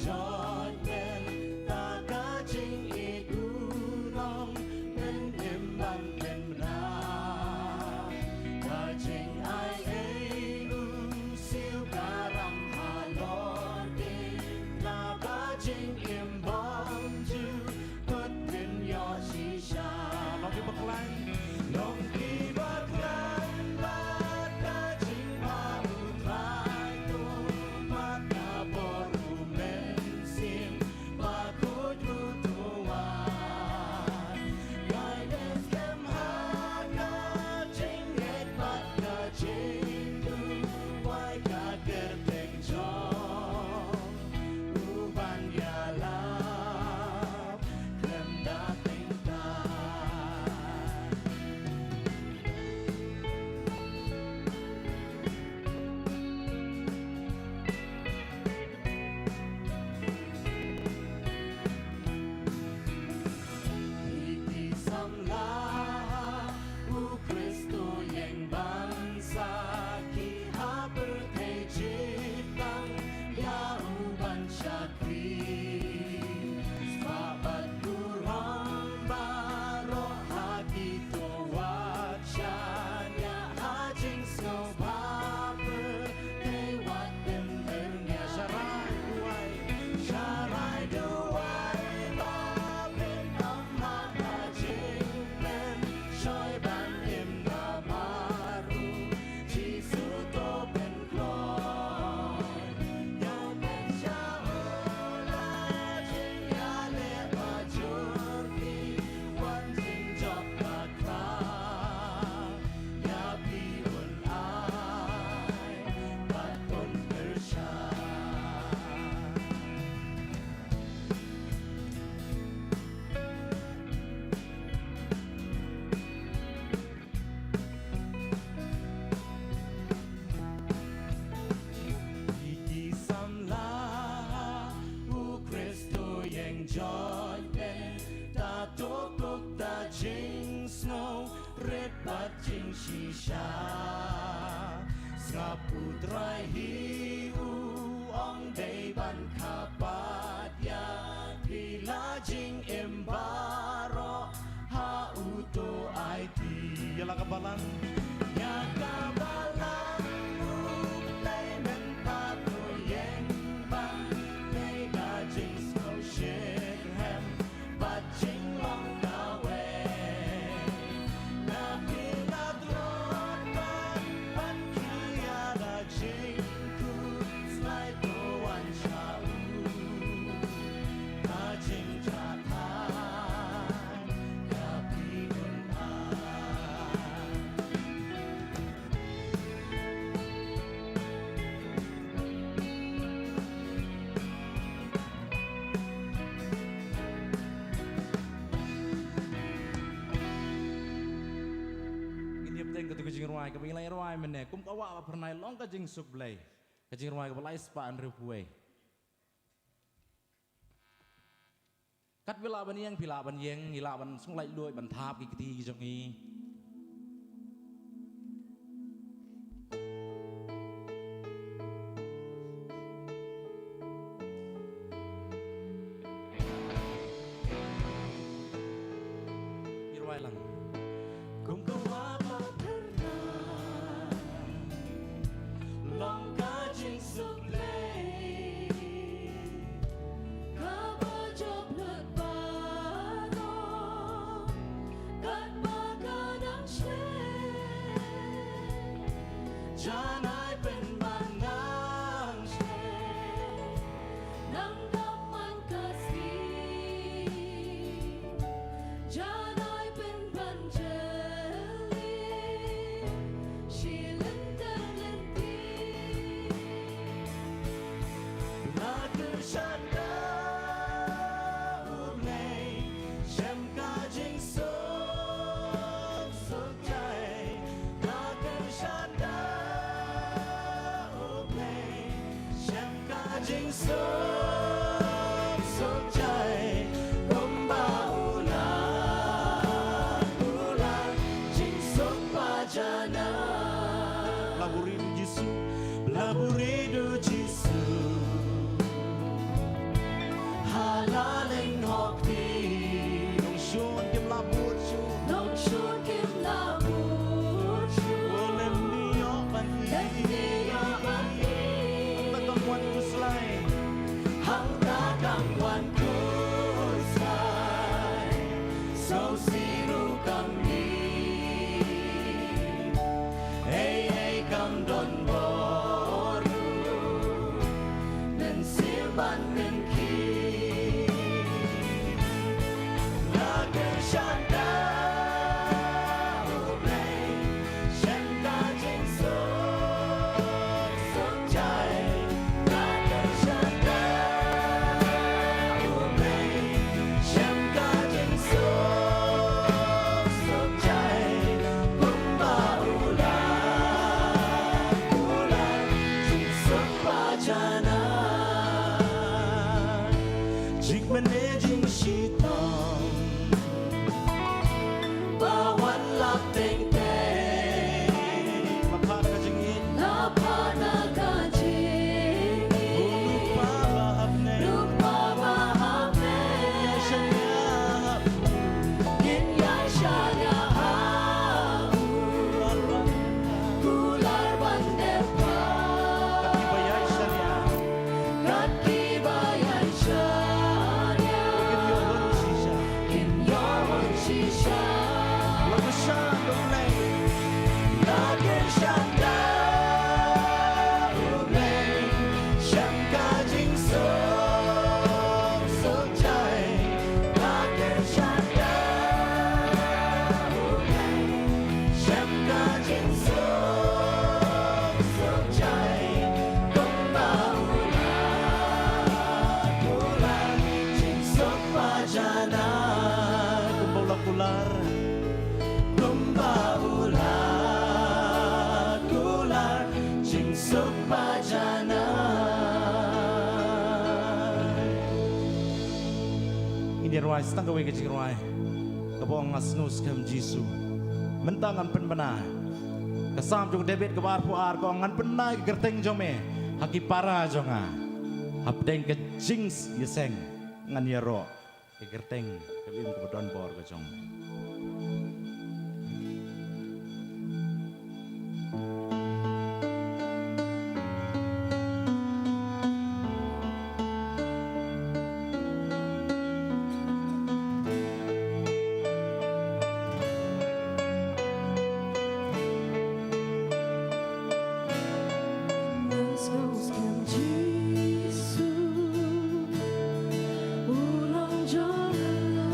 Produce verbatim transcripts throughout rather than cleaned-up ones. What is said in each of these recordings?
Jot men ta ka jingïeit u nong, men im bad men mraw. Ka jingai ei u siew ka ram halor ki, na ka jingim bymjukut phin ïoh shisha. Long kiba khlaiñ. Long kiba khlaiñ bad ka jingpha u Trai, to ma ka bor u Mynsiem Bakhuid u tyrwa. Guidance kem ha ka jingngeit bad ka jingduwai, ka kyrteng jong u ban ïalap khlem da tyngkai. Phi ki samla ha u Khrist, to ïeng ban sakhi ha pyrthei jingtang ïa u ban shakri. Spah bad burom baroh ha ki, to wat shaniah ha jingsngewbha pyrthei, wat pynbeit ïa. Sharai duwai, sharai duwai ba phin ym mad ha jingpynshoi ban im namar u Jisu to pynkloi. Ïa pynshah u la jingïaleh bajur, phi wan jingjop bakla. Ïa phi un ai bad un pyrshah. Phi ki samla ha u Khrist, to ïeng joit beit, ta to cook da jingsngew rit bad jingshisha. Sngap u Trai hi u ong, dei ban kyrpad ïa phi, la jingim baroh ha u to aiti. Ïa la ka balang. Ïa ka balang u Blei mynta to ïeng ban peit da jingsngewsih hem bad jinglong kawei. Na phi la tlot ban, ban khie ïa la jingkhuslai, to wan sha u ka jingjahthait ïa phi un ai. Ngin ïa bteng katu ka jingrwai kaba ngi la rwai mynne kum ka Wah Ba Phyrnai Long Ka Jingsuk Blei, ka jingrwai kaba lai spah hynriewphew wei. Kat phi lah ban ïeng, phi lah ban ïeng, ngi lah ban sngewlait luid ban thap ki kti ki jong ngi. Ngi rwai lang. Kum ka Wah Ba Phyrnai Long Ka Jingsuk Blei, kaba jop lut baroh, katba ka Kane jingshitom ba wan lap teng teng. La phah ka jingïeit. La phah na ka jingïeit. U Kpa ba ha bneng. U Kpa ba ha bneng. Shaniah. Ngin ïa shaniah ha u. Kular ban dep. Kat kiba ïai shaniah. Kat kiba ïai shaniah. Kin ïoh hun shisha. Kin ïoh hun shisha. La kyrshan da u Blei. La kyrshan da u Blei. Shem ka jingsuk suk jai. La kyrshan da u Blei. Shem ka jingsuk suk jai. Kumba u la kular jingsuk ba janai. Kumba u la kular. Kumba u la kular jingsuk ba janai. Ngin ïa rwai sa tang kawei ka jingrwai kaba ong Nga Sngewskhem Jisu. Mynta ngan pynbna ka Salm jong u David kaba arphew ar ka ong, Ngan pynbna ïa ka kyrteng jong me ha ki para jong nga. Hapdeng ka jingïaseng ngan ïaroh ïa ka kyrteng kaba im kaba don bor ka jong me. Nga sngewskhem Jisu, u long jong nga.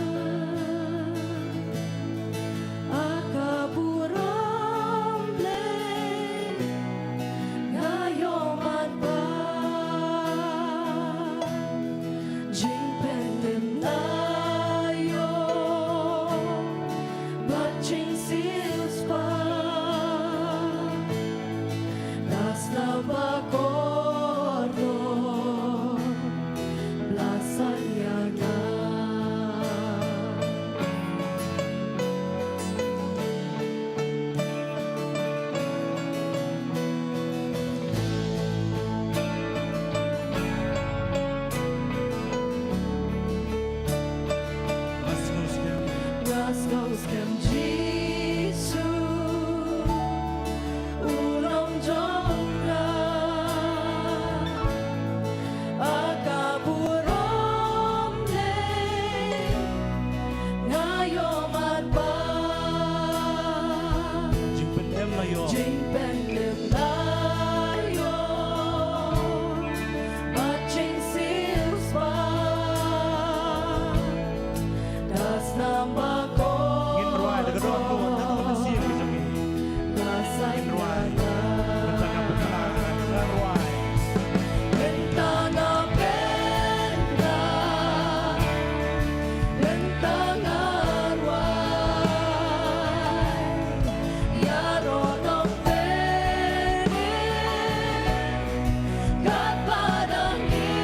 Ha ka burom Blei nga ïohmad ba jingpynim la ïoh bad jingsiewspah. Ka snam ba kordor la san ïa nga. Nga sngewskhem Jisu, u long jong nga. Ha ka burom Blei nga ïohmad ba jingpynim la ïoh. Jingpynim la ïoh. Bad jingsiewspah. Ka snam ba kordor. Ngin rwai da ka dohnud, da ka dohnud sien ka jong ngi. Ngin rwai. Mynta nga pynbna, nga rwai. Mynta nga pynbna, mynta nga rwai. Ïaroh nongpynim katba dang im.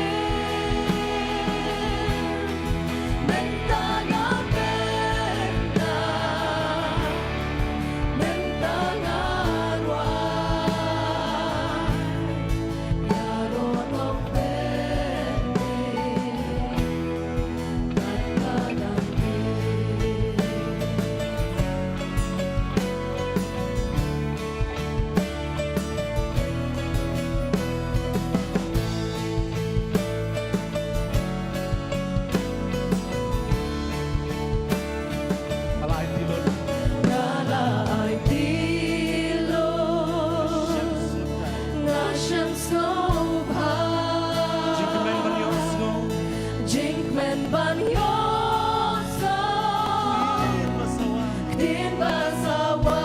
Mynta nga pynbna, mynta nga rwai. Ïaroh nongpynim katba dang im. Nga la aiti lut. Nga la aiti lut. Nga sngewbha. Jingkmen ban ïohsngew. Jingkmen ban ïohsngew. Ktien ba sawa. Ktien ba sawa.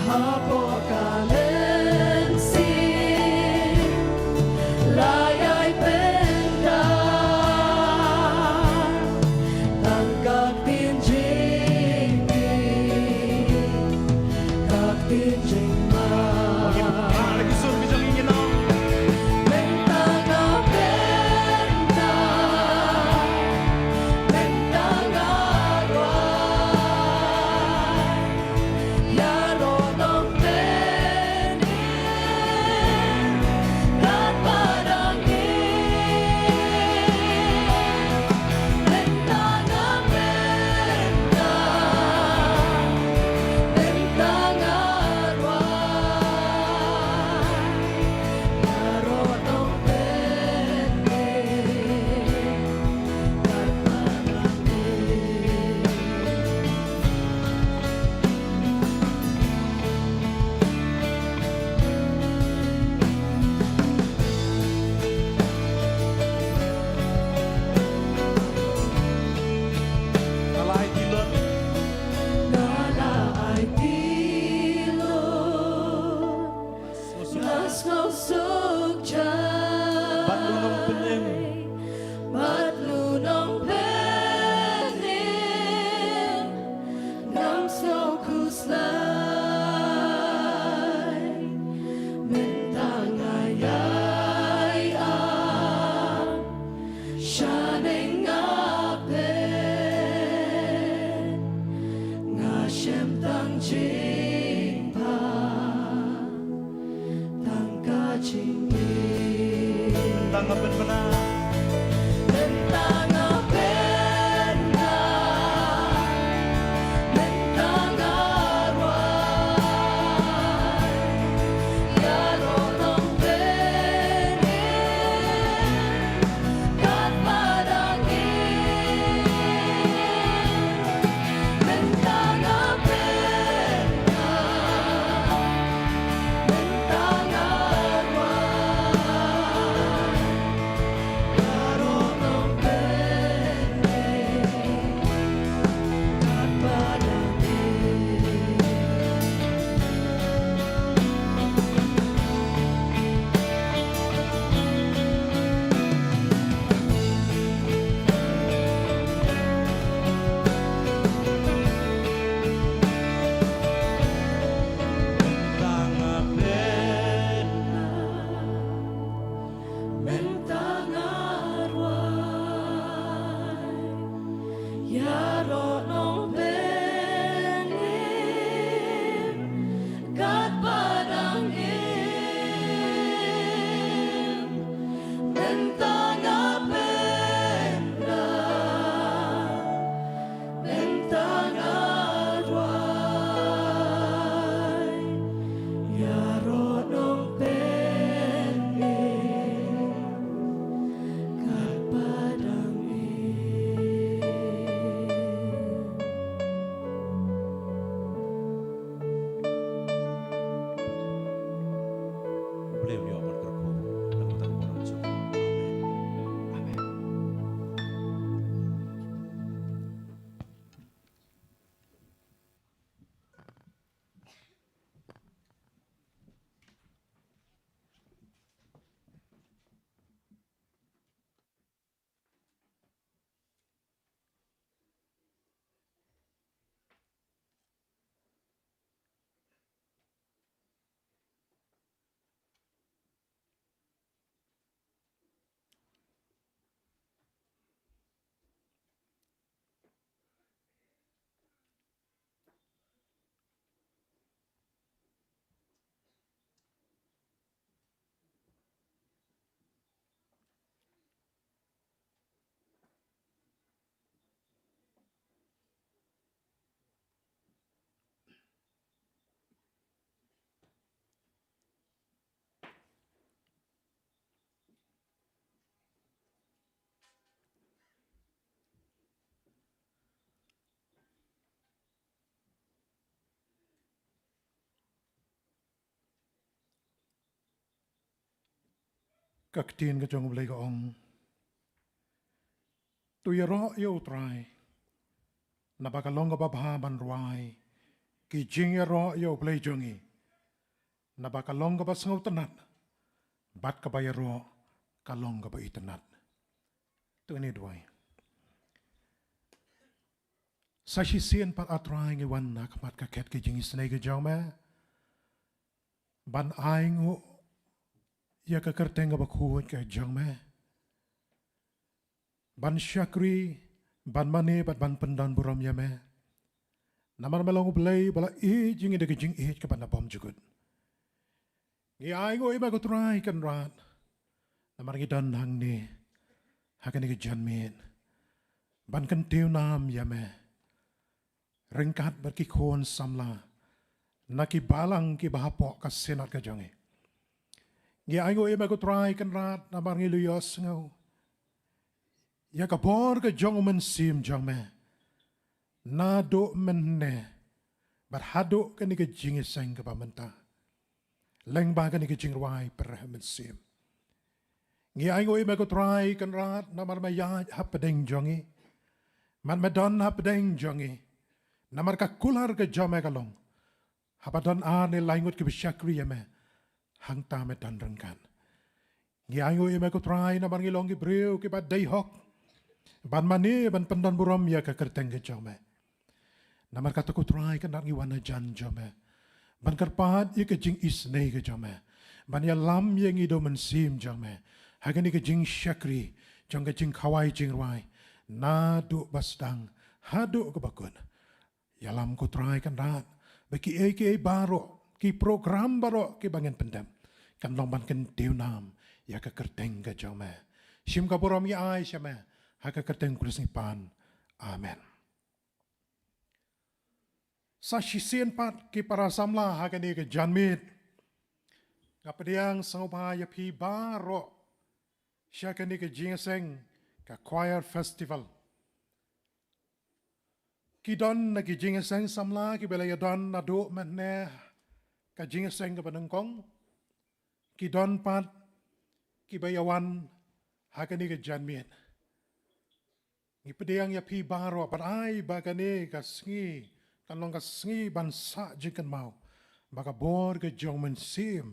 Hapoh ka mynsiem. La ïai pynda. Tang ka ktien jingmut. Ka ktien jingmut. Mynta nga pynbna. Tang nga pynbna. Mynta nga pynbna. Mynta nga rwai. Ïaroh nongpynim. Katba dang im. Mynta nga pynbna. Mynta nga rwai. Mynta nga rwai, ïaroh nongpynim, katba dang im. Mynta nga pynbna, mynta nga rwai, ïaroh nongpynim, katba dang im. Blei u ïoh ban kyrkhu. Amen. Amen. Ka ktien ka jong U Blei ka ong, to ïaroh ïa U Trai, naba ka long kaba bha ban rwai ki jingïaroh ïa U Blei jong ngi, naba ka long kaba sngewtynnat, bad kaba ïaroh ka long kaba itynnat. To ngin ïa duwai. Sa shisien pat, A Trai, ngi wan ha khmat ka khet ka jingisynei ka jong me, ban ainguh ïa ka kyrteng kaba khuid ka jong me, ban shakri, ban mane bad ban pyndonburom ïa me. Namar me long U Blei ba la ïeit ïa ngi da ka jingïeit kaba nabym jukut. Ngi ainguh ïa me, ko Trai Kynrad, namar ngi don hangne ha kane ka janmiet ban kyntiew nam ïa me ryngkat bad ki khun samla na ki balang kiba hapoh ka Synod ka jong ngi. Ngi ainguh ïa me, ko Trai Kynrad, namar ngi la ïohsngew ïa ka bor ka jong U Mynsiem jong me, naduh mynne bad haduh kane ka jingïaseng kaba mynta, lyngba kane ka jingrwai pyrshah mynsiem. Ngi ainguh ïa me, ko Trai Kynrad, namar me ïaid hapdeng jong ngi, namar me don hapdeng jong ngi, namar ka kular ka jong me ka long, haba don ar ne lai ngut kiba shakri ïa me, hangta me don ryngkat. Ngi ainguh ïa me, ko Trai, namar ngi long ki briew kiba dei hok ban mane, ban pyndonburom ïa ka kyrteng ka jong me. Namar kata, ko Trai Kynrad, ngi wan hajan jong me ban kyrpad ïa ka jingisynei ka jong me, ban ïalam ïa ngi da U Mynsiem jong me ha kane ka jingshakri jong ka jingkhawai jingrwai, naduh ba sdang haduh kaba kut. Ïalam, ko Trai Kynrad, ba kiei kiei baroh, ki program baroh kiba ngin pyndep, kan long ban kyntiew nam ïa ka kyrteng ka jong me. Shim ka burom ngi ai sha me ha ka kyrteng Khrist ngi pan. Amen. Sa shisien pat ki para samla ha kane ka janmiet, nga pdiang sngewbha ïa phi baroh sha kane ka jingïaseng ka choir festival. Ki don na ki jingïaseng samla kiba la ïadon naduh mynne ka jingïaseng kaba nyngkong. Ki don pat kiba ïawan ha kane ka janmiet. Ngi pdiang ïa phi baroh, bad ai ba kane ka sngi kan long ka sngi ban sah jingkynmaw ba ka bor ka jong u Mynsiem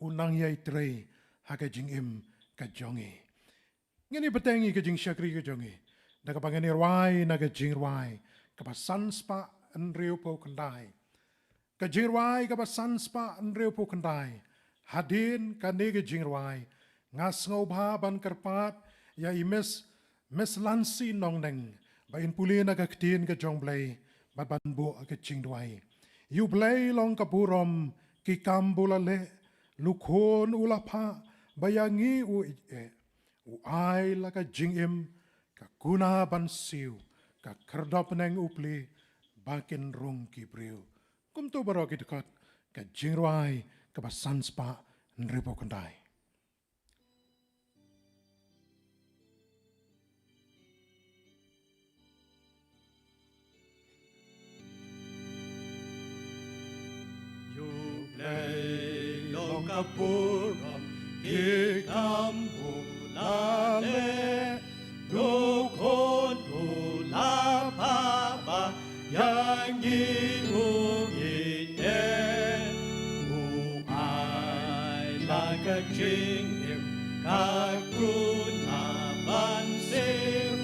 u nang ïai trei ha ka jingim ka jong ngi. Ngin ïa bteng ïa ka jingshakri ka jong ngi da kaba ngin ïa rwai na ka jingrwai kaba san spah hynriewphew khyndai. Ka jingrwai kaba san spah hynriewphew khyndai. Hadien kane ka jingrwai nga sngewbha ban kyrpad ïa i Miss, Miss Lancy Nongneng ba in pule na ka ktien ka jong U Blei bad ban buh ka jingduwai. Ïa U Blei long ka burom, ki kam ba u la leh, la khun u la phah ba ïa ngi u ïeit, u ai la ka jingim, ka kuna ban siew, ka khyrdop bneng u plie ba kin rung ki briew. Kumto baroh ki dkhot ka jingrwai kaba san spah hynriewphew khyndai. Ïa U Blei long ka burom, ki kam ba u la leh, la khun u la phah ba ïa ngi u ïeit, u ai la ka jingim, ka kuna ban siew,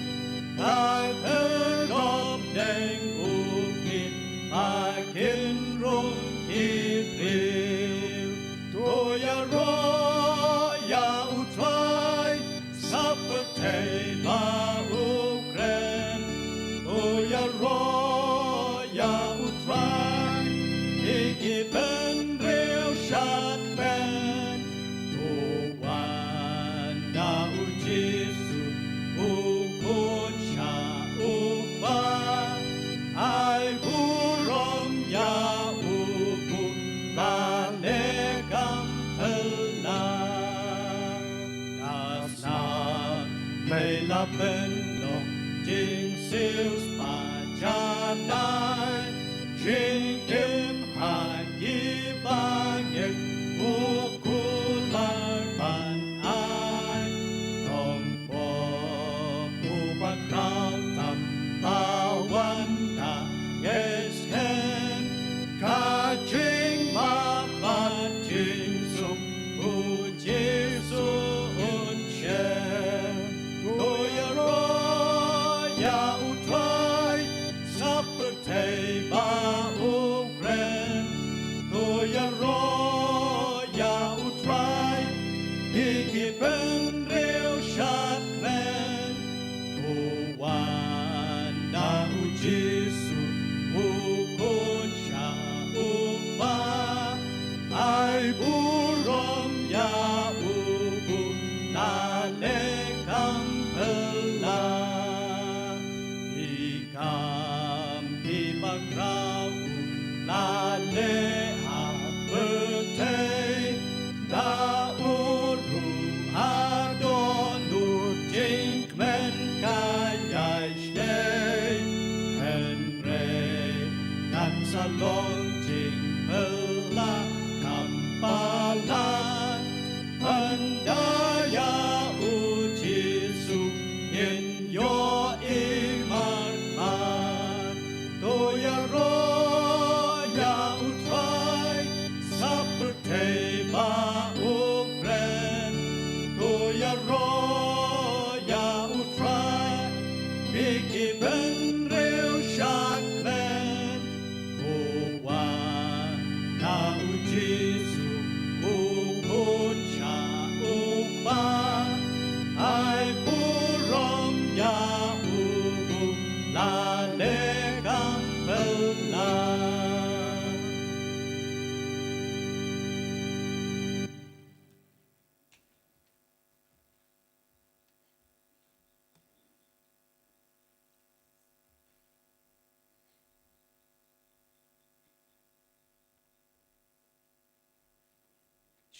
ka khyrdop bneng u plie ba kin rung ki briew. To ïaroh ïa U Trai, sa pyrthei ba u kren. To ïaroh ïa U Trai, ïa ki bynriew shakmen. To wan da U Jisu, u khun sha u kpa, ai burom ïa u, u la leh kam phylla. Ka snam Blei la pynlong, jingsiew spah janai, jingim ha ki bangeit, u kular ban ai. Nongpop uba khraw tam, ba wan da ngi skhem, ka jingmap bad jingsuk, u Jisu un shem. To ïaroh ïa U Trai, sa pyrthei ba u kren. To ïaroh ïa U Trai, ïa ki bynriew shakmen. To wan da U Jisu, u khun sha u kpa, ai burom ïa u, u la leh kam phylla. Ki kam kiba khraw u la leh ha pyrthei, da u ruh ha dohnud jingkmen ka ïai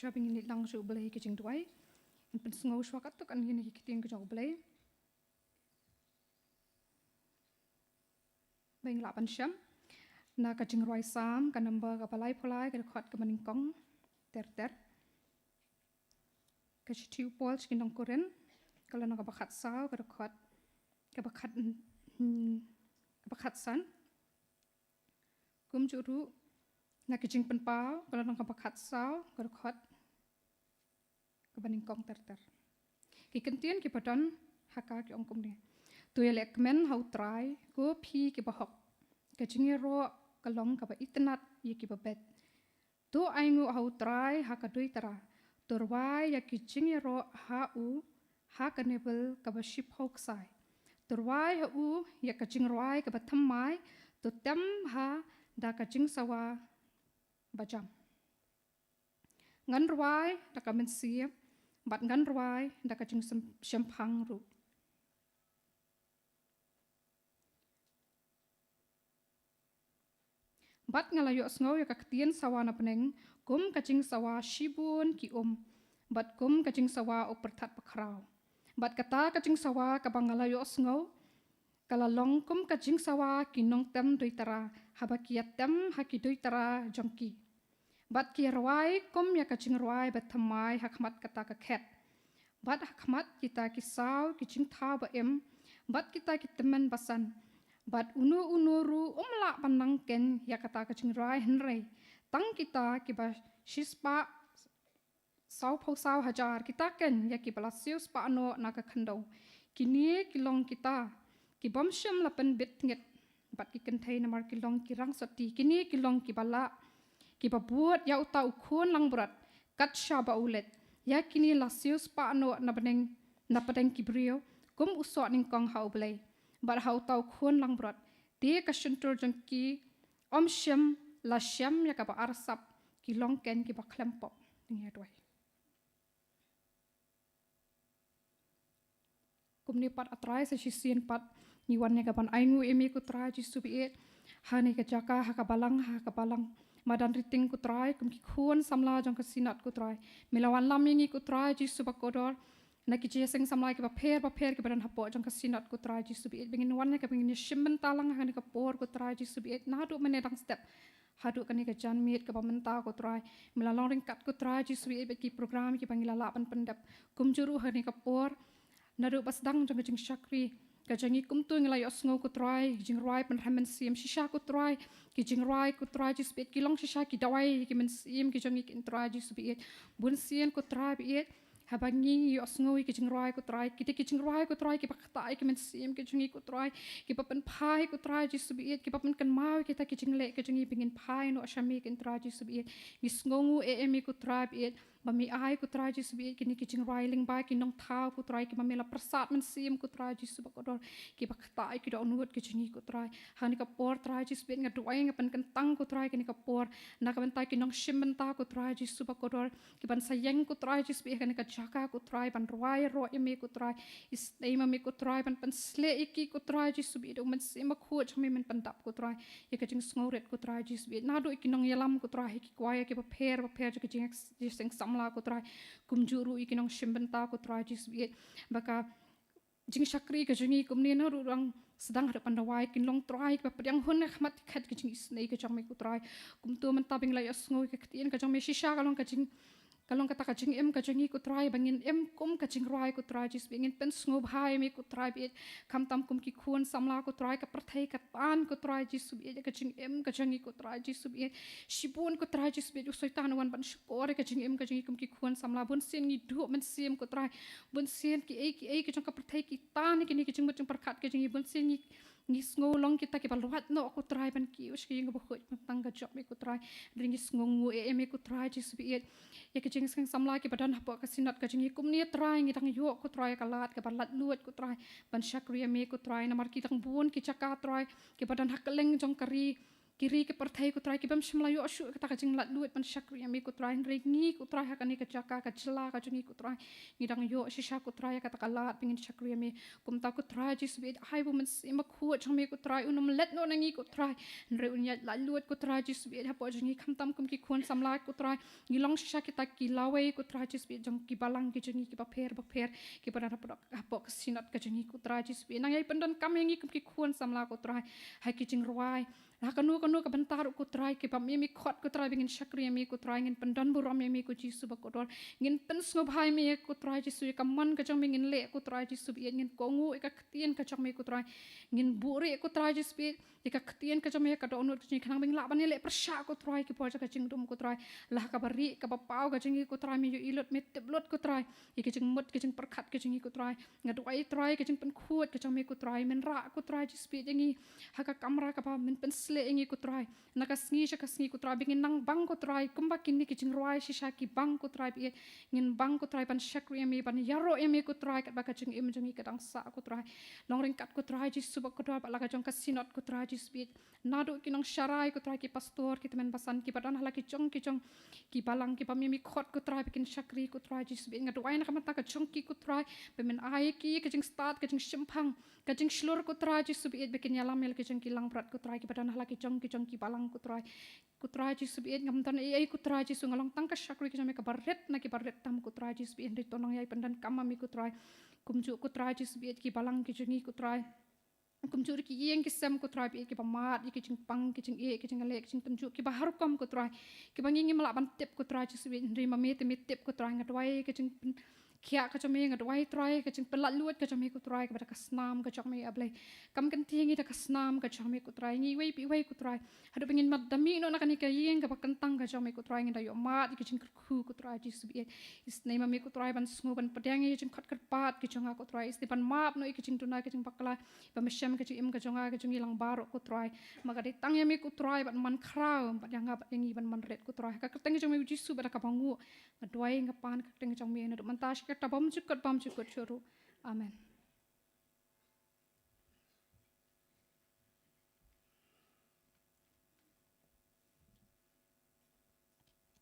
Shuwa ba ngin leit lang sha U Blei ka jingduwai, ngin pynsngew shuwa katto katne na ki ktien ka jong U Blei. Ba ngin lah ban shem na ka jingrwai Salm, ka number kaba laiphew lai, ka dkhot kaba nyngkong ter ter. Ka shithi u Paul sha ki nong Korinth, ka lynnong kaba khatsaw, ka dkhot kaba khat, hmm, kaba khatsan. Kumjuh ruh na ka Jingpynpaw, ka lynnong kaba khatsaw, ka dkhot kaba nyngkong ter ter. Ki kyntien kiba don ha ka ki ong kumne: To ïalehkmen ha U Trai, ko phi kiba hok. Ka jingïaroh ka long kaba itynnad ïa kiba beit. To ainguh ha U Trai ha ka duitara. To rwai ïa ki jingïaroh ha u ha ka nebul kaba shiphew ksai. To rwai ha u ïa ka jingrwai kaba thymmai. To tem bha da ka jingsawa bajam. Ngan rwai da ka mynsiem, bad ngan rwai da ka jingshemphang ruh. Bad nga la ïohsngew ïa ka ktien sawa na bneng, kum ka jingsawa shibun ki um, bad kum ka jingsawa u pyrthat bakhraw. Bad kata ka jingsawa kaba nga la ïohsngew, ka la long kum ka jingsawa ki nongtem duitara, haba ki ïatem ha ki duitara jong ki. Bad ki ïa rwai kum ïa ka jingrwai bathymmai ha khmat kata ka khet. Bad ha khmat kita ki saw ki jingthaw ba im, bad kita ki tymmen basan. Bad uno uno ruh um lah ban nang khein ïa kata ka jingrwai, hynrei tang kita kiba shispah sawphew saw hajar, kita khein ïa kiba la siewspah noh na ka khyndew. Kine ki long kita ki bym shym la pynbit ngit bad ki kynthei, namar ki long ki rangsotti. Kine ki long kiba lah, kiba bud ïa uta u khun langbrot kat shaba u leit. Ïa kine la siewspah noh na bneng, na pdeng ki briew, kum u soh nyngkong ha U Blei bad ha uta u khun langbrot. Te ka shyntur jong ki ym shym la shem ïa kaba arsap, ki long khein kiba khlem pop. Ngin ïa duwai. Kumne pat, A Trai, sa shisien pat ngi wan ïa ka ban ainguh ïa me, ko Trai Jisu baieit, ha kane ka jaka, ha ka balang, ha ka balang madan Riting, ko Trai, kum ki khun samla jong ka Synod, ko Trai. Me la wanlam ïa ngi, ko Trai Jisu bakordor, na ki jingïaseng samla kiba pher bapher kiba don hapoh jong ka Synod, ko Trai Jisu baieit, ba ngin wan ïa ka, ba ngin ïashim bynta lang ha kane ka por, ko Trai Jisu baieit, naduh mynne dang step haduh kane ka janmiet kaba mynta, ko Trai. Me la long ryngkat, ko Trai Jisu baieit, bad ki program kiba ngi la lah ban pyndep. Kumjuh ruh ha kane ka por, naduh ba sdang jong ka jingshakri ka jong ngi, kumto ngi la ïohsngew, ko Trai, ki jingrwai pynrem mynsiem. Shisha, ko Trai, ki jingrwai, ko Trai Jisu baieit, ki long shisha ki dawai ki mynsiem ki jong ngi, ko Trai Jisu baieit. Bunsien, ko Trai baieit, haba ngi ïohsngew ïa ki jingrwai, ko Trai, kita ki jingrwai, ko Trai, kiba ktah ïa ki mynsiem ki jong ngi, ko Trai, kiba pynphai, ko Trai Jisu baieit, kiba pynkynmaw ïa kita ki jingleh ki jong ngi ba ngin phai noh sha me, ko Trai Jisu baieit. Ngi sngewnguh eh ïa me, ko Trai baieit, ba me ai, ko Trai Jisu baieit, kine ki jingrwai lyngba ki nongthaw, ko Trai, kiba me la pyrsad mynsiem, ko Trai Jisu bakordor, kiba ktah ïa ki dohnud ki jong ngi, ko Trai. Ha kane ka por, Trai Jisu baieit, nga duwai, nga pynkyntang, ko Trai, kane ka por na ka bynta ki nongshim bynta, ko Trai Jisu bakordor, kiban sa ïeng, ko Trai Jisu baieit, ha kane ka jaka, ko Trai, ban rwai ïaroh ïa me, ko Trai. Isynei ma me, ko Trai, ban pynshlur ïa ki, ko Trai Jisu baieit, da u Mynsiem Bakhuid jong me, men pyndap, ko Trai, ïa ka jingsngewrit, ko Trai Jisu baieit, naduh ïa ki nongïalam, ko Trai, ïa ki kwaya kiba pher bapher jong ka jingïaseng samla, ko Trai, kumjuh ruh ïa ki nongshim bynta, ko Trai Jisu baieit, ba ka jingshakri ka jong ngi kumne, naduh dang sdang haduh ban da wai, kin long, Trai, kiba pdiang hun ha khmat khet ka jingisynei ka jong me, ko Trai. Kumto mynta ba ngi la ïohsngew ïa ka ktien ka jong me, shisha ka long ka jing, ka long kata ka jingim ka jong ngi, ko Trai, ba ngin im kum ka jingrwai, ko Trai Jisu baieit, ngin pynsngewbha ïa me, ko Trai baieit, khamtam kum ki khun samla, ko Trai. Ka pyrthei ka tan, ko Trai Jisu baieit, ïa ka jingim ka jong ngi, ko Trai Jisu baieit. Shibun, ko Trai Jisu baieit, u Soitan u wan ban shukor ïa ka jingim ka jong ngi kum ki khun samla. Bunsien ngi duh mynsiem, ko Trai. Bunsien kiei kiei ki jong ka pyrthei ki tan ïa kine ki jingmut jingpyrkhat ki jong ngi. Bunsien ngi, ngi sngew long kita kiba lwait noh, ko Trai, ban kiew sha ka ïing kaba khuid, ban tang ka jop me, ko Trai. Hynrei ngi sngewnguh eh ïa me, ko Trai Jisu baieit, ïa ka jingïaseng samla kiba don hapoh ka Synod ka jong ngi kumne, Trai. Ngi dang ïoh, ko Trai, ïa ka lad kaba laitluid, ko Trai, ban shakri ïa me, ko Trai, namar ki dang bun ki jaka, Trai, kiba don ha kylleng jong ka ri, ki ri ki pyrthei ko Trai, ki bym shym la ïoh shuh kata ka jinglaitluid ban shakri ïa me ko Trai, hynrei ngi ko Trai ha kane ka jaka ka jylla ka jong ngi ko Trai, ngi dang ïoh shisha ko Trai ïa kata ka lad ba ngin shakri ïa me. Kumta ko Trai Jisu baieit, ai ba u Mynsiem Bakhuid jong me ko Trai un ym leit noh na ngi ko Trai, hynrei un ïaid laitluid ko Trai Jisu baieit hapoh jong ngi, khamtam kum ki khun samla ko Trai, ngi long shisha kita ki lawei ko Trai Jisu baieit jong ki balang ki jong ngi kiba pher bapher, kiba don hapoh, hapoh ka synod ka jong ngi ko Trai Jisu baieit. Nang ïai pyndonkam ïa ngi kum ki khun samla ko Trai ha ki jingrwai, ha kano kano ka bynta ruh ko Trai, kiba me me khot ko Trai ba ngin shakri ïa me ko Trai, ngin pyndon burom ïa me ko Jisu bakordor, ngin pynsngewbha ïa me ko Trai Jisu, ïa ka mon ka jong me ngin leh ko Trai Jisu baieit, ngin kohnguh ïa ka ktien ka jong me ko Trai, ngin buhrieh ko Trai Jisu baieit ïa ka ktien ka jong me ha ka dohnud ka jong ngi, khnang ba ngin lah ban ïaleh pyrshah ko Trai ki por jong ka jingdum ko Trai, la ha kaba rieh kaba paw ka jong ngi ko Trai, me ïohi lut me tip lut ko Trai ïa ka jingmut ka jingpyrkhat ka jong ngi ko Trai. Nga duwai Trai ka jingpynkhuid ka jong me ko Trai, men rah ko Trai Jisu baieit ïa ngi ha ka kamra kaba men pynsleh ïa ngi ko Trai, na ka sngi sha ka sngi ko Trai, ba ngin nang bang ko Trai kumba kine ki jingrwai shisha ki bang ko Trai baieit, ngin bang ko Trai ban shakri ïa me, ban ïaroh ïa me ko Trai katba ka jingim jong ngi ka dang sah ko Trai. Long ryngkat ko Trai Jisu bakordor bad la ka jong ka synod ko Trai Jisu baieit, naduh ki nongsharai ko Trai, ki pastor, ki tymmen basan kiba don ha la ki jong ki jong ki balang, kiba me me khot ko Trai ba kin shakri ko Trai Jisu baieit, nga duwai na ka bynta ka jong ki ko Trai, ba men ai ïa ki ka jingstad, ka jingshemphang, ka jingshlur ko Trai Jisu baieit, ba kin ïalam ïa la ki jong ki langbrot ko Trai, kiba don ha la ki jong ki jong ki balang ko Trai. Ko Trai Jisu baieit, ngam don ei ei ko Trai Jisu, nga long tang ka shakri ka jong me kaba rit na kiba rit tam ko Trai Jisu baieit, hynrei to nang ïai pyndonkam ma me ko Trai. Kumjuh ko Trai Jisu baieit ki balang ki jong ngi ko Trai, kumjuh ruh ki ïing ki sem ko Trai baieit, kiba mad ïa ki jingpang, ki jingeh, ki jingïaleh, ki jingtynjuh, kiba har rukom ko Trai, kiba ngi ngim lah ban tip ko Trai Jisu baieit, hynrei ma me te me tip ko Trai. Nga duwai ka jingpynkhiah ka jong me, nga duwai Trai ka jingpynlaitluid ka jong me ko Trai, kaba da ka snam ka jong me A Blei, kam kynthih ngi da ka snam ka jong me ko Trai, ngi iwei pa iwei ko Trai, haduh ba ngin mat da mih noh na kane ka ïing kaba kyntang ka jong me ko Trai, ngin da ïoh mad ïa ki jingkyrkhu ko Trai Jisu baieit. Isynei ma me ko Trai ban sngew ban pdiang ïa ki jingkhot kyrpad ki jong nga ko Trai, isynei ban map noh ïa ki jingduna ki jingbakla, ba me shem ka jingim ka jong nga ka jong ngi lang baroh ko Trai. Ma ka dei tang ïa me ko Trai ban man khraw bad ïa nga bad ïa ngi ban man rit ko Trai. Ha ka kyrteng ka jong me u Jisu bad ha kaba nguh nga duwai, nga pan ha ka kyrteng ka jong me, naduh mynta sha kata bymjukut bymjukut shuh ruh. Amen.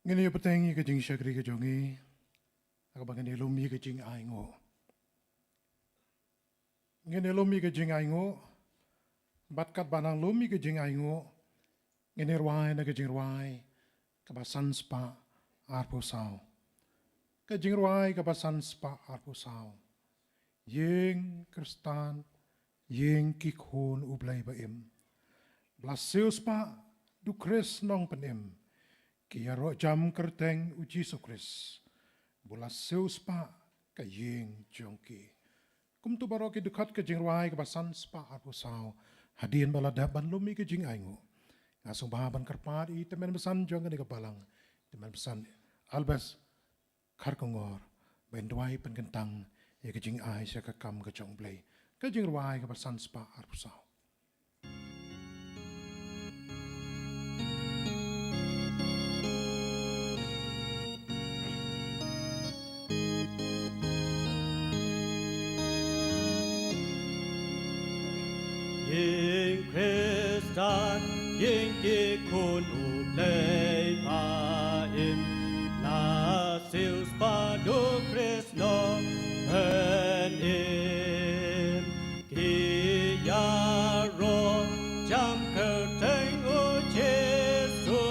Ngin ïa bteng ïa ka jingshakri ka jong ngi ha kaba ngin ïa lum ïa ka jingainguh. Ngin ïa lum ïa ka jingainguh. Bad katba nang lum ïa ka jingainguh, ngin ïa rwai na ka jingrwai kaba san spah arphew saw. Ka jingrwai kaba san spah arphew saw. Ïing Khristan, ïing ki khun U Blei ba im, ba la siewspah da u Khrist Nongpynim, ki ïaroh jam kyrteng u Jisu Khrist, ba la siewspah ka ïing jong ki. Kumta baroh ki dkhot ka jingrwai kaba san spah arphew saw, hadien ba la dep ban lum ïa ka jingainguh, nga sngewbha ban kyrpad ïa i tymmen basan jong kane ka balang, tymmen basan Albert Kharkongor, ban duwai pynkyntang ïa ka jingai sha ka kam ka jong U Blei. Ka jingrwai kaba san spah arphew saw. Ïing Khristan, ïing ki khun U Blei ba im, la siewspah da u Khrist Nongpynim, ki ïaroh jam kyrteng u Jisu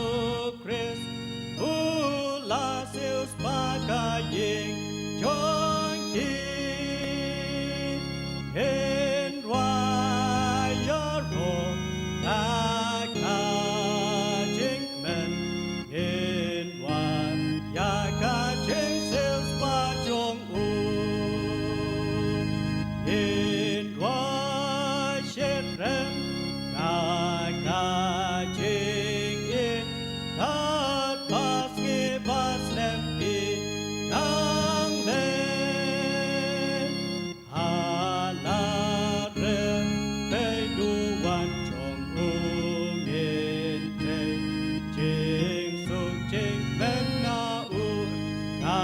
Khrist, u la siewspah ka ïing jong ki. Ngin rwai ïaroh na ka jingkmen, ngin rwai ïa ka jingsiewspah jong u. Ngin rwai shitrhem na ka jingim, katba sngi bad snem ki nang leit. Ha la rep pei duwan jong u ngin tei, jingsuk jingkmen na u ka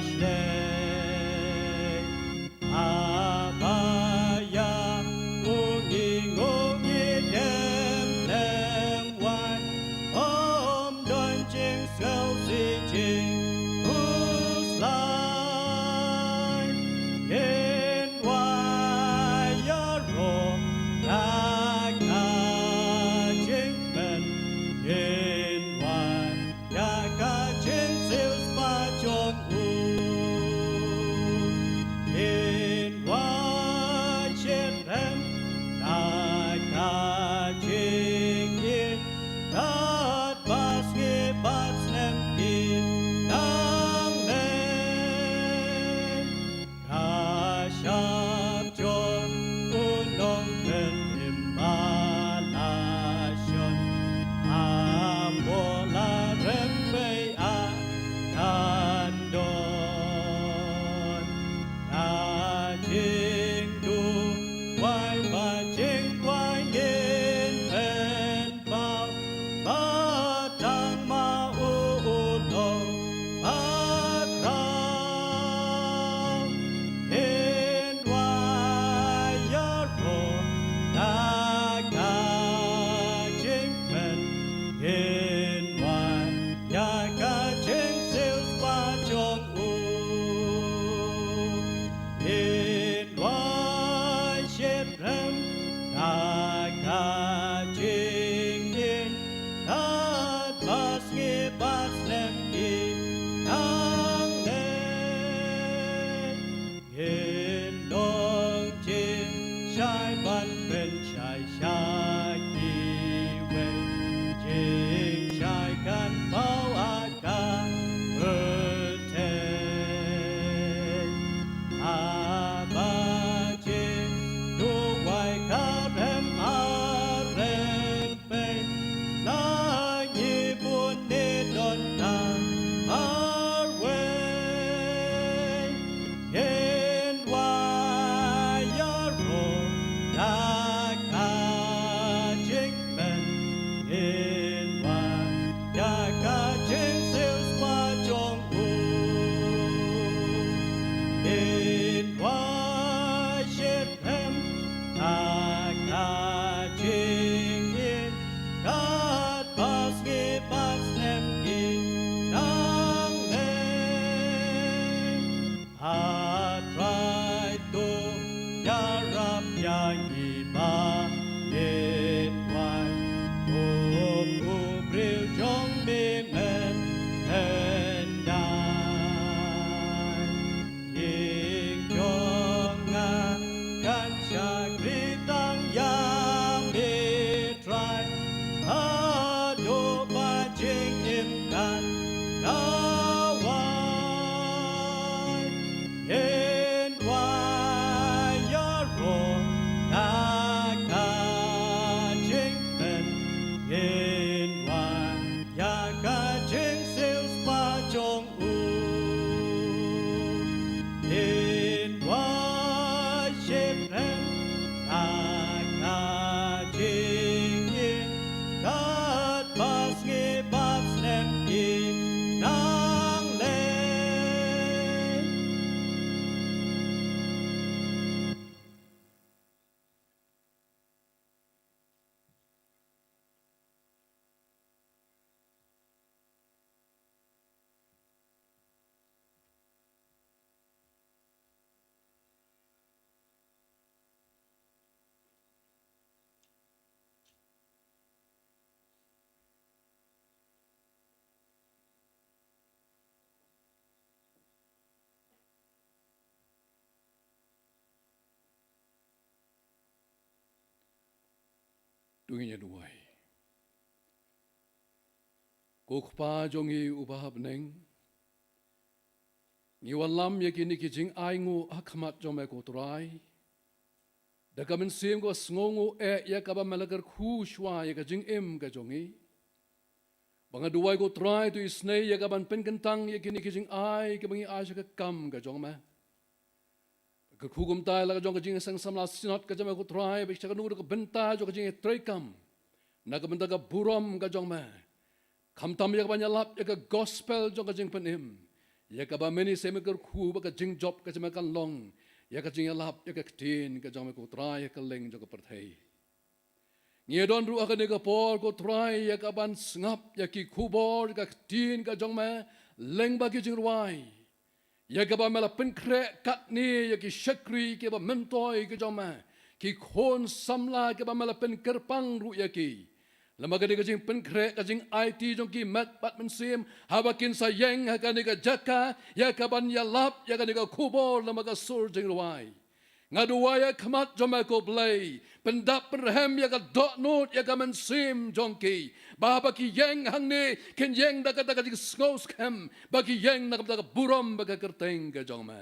shlei. Haba Kan shakri tang ïa me Trai, haduh ba jingim kan da wai. Ngin wai ïaroh na ka jingpynïaid, ngin wai ïa ka jingsiewspah jong u. Ngin wai shiphew na ka jingim, katba sngi bad snem ki nang leit. To ngin ïa duwai. Ko Kpa jong ngi uba ha bneng, ngi wallam ïa kine ki jingainguh ha khmat jong me ko Trai. Da ka mynsiem ka sngewnguh eh ïa kaba me la kyrkhu shuwa ïa ka jingim ka jong ngi. Ba nga duwai ko Trai to isynei ïa kaban pynkyntang ïa kine ki jingai kaba ngi ai sha ka kam ka jong me. Kyrkhu kumta ïa la ka jong ka jingseng samla Synod ka jong me ko Trai, ba sha kano kano ka bynta jong ka jingïatreikam, na ka bynta ka burom ka jong me, khamtam ïa kaban ïalap ïa ka gospel jong ka jingpynim, ïa kaba mynne seh me kyrkhu ba ka jingjop ka jong me kan long ïa ka jingïalap ïa ka ktien ka jong me ko Trai ha kylleng jong ka pyrthei. Ngi ïa don ruh ha kane ka por ko Trai ïa kaban sngap ïa ki khubor ka ktien ka jong me lyngba ki jingrwai. Ïa kaba me la pynkhreh katne ïa ki shakri kiba myntoi ka jong me, ki khun samla kiba me la pynkyrpang ruh ïa ki. Lem bad kane ka jingpynkhreh ka jingaiti jong ki met bad mynsiem, haba kin sa ïeng ha kane ka jaka ïa kaban ïalap ïa kane ka khubor lem bad ka sur jingrwai. Nga duwai ha khmat jong me ko Blei, pyndap pynrhem ïa ka dohnud ïa ka mynsiem jong ki, ba haba ki ïeng hangne kin ïeng da kata ka jingsngew skhem ba ki ïeng na ka bynta ka burom bad ka kyrteng ka jong me.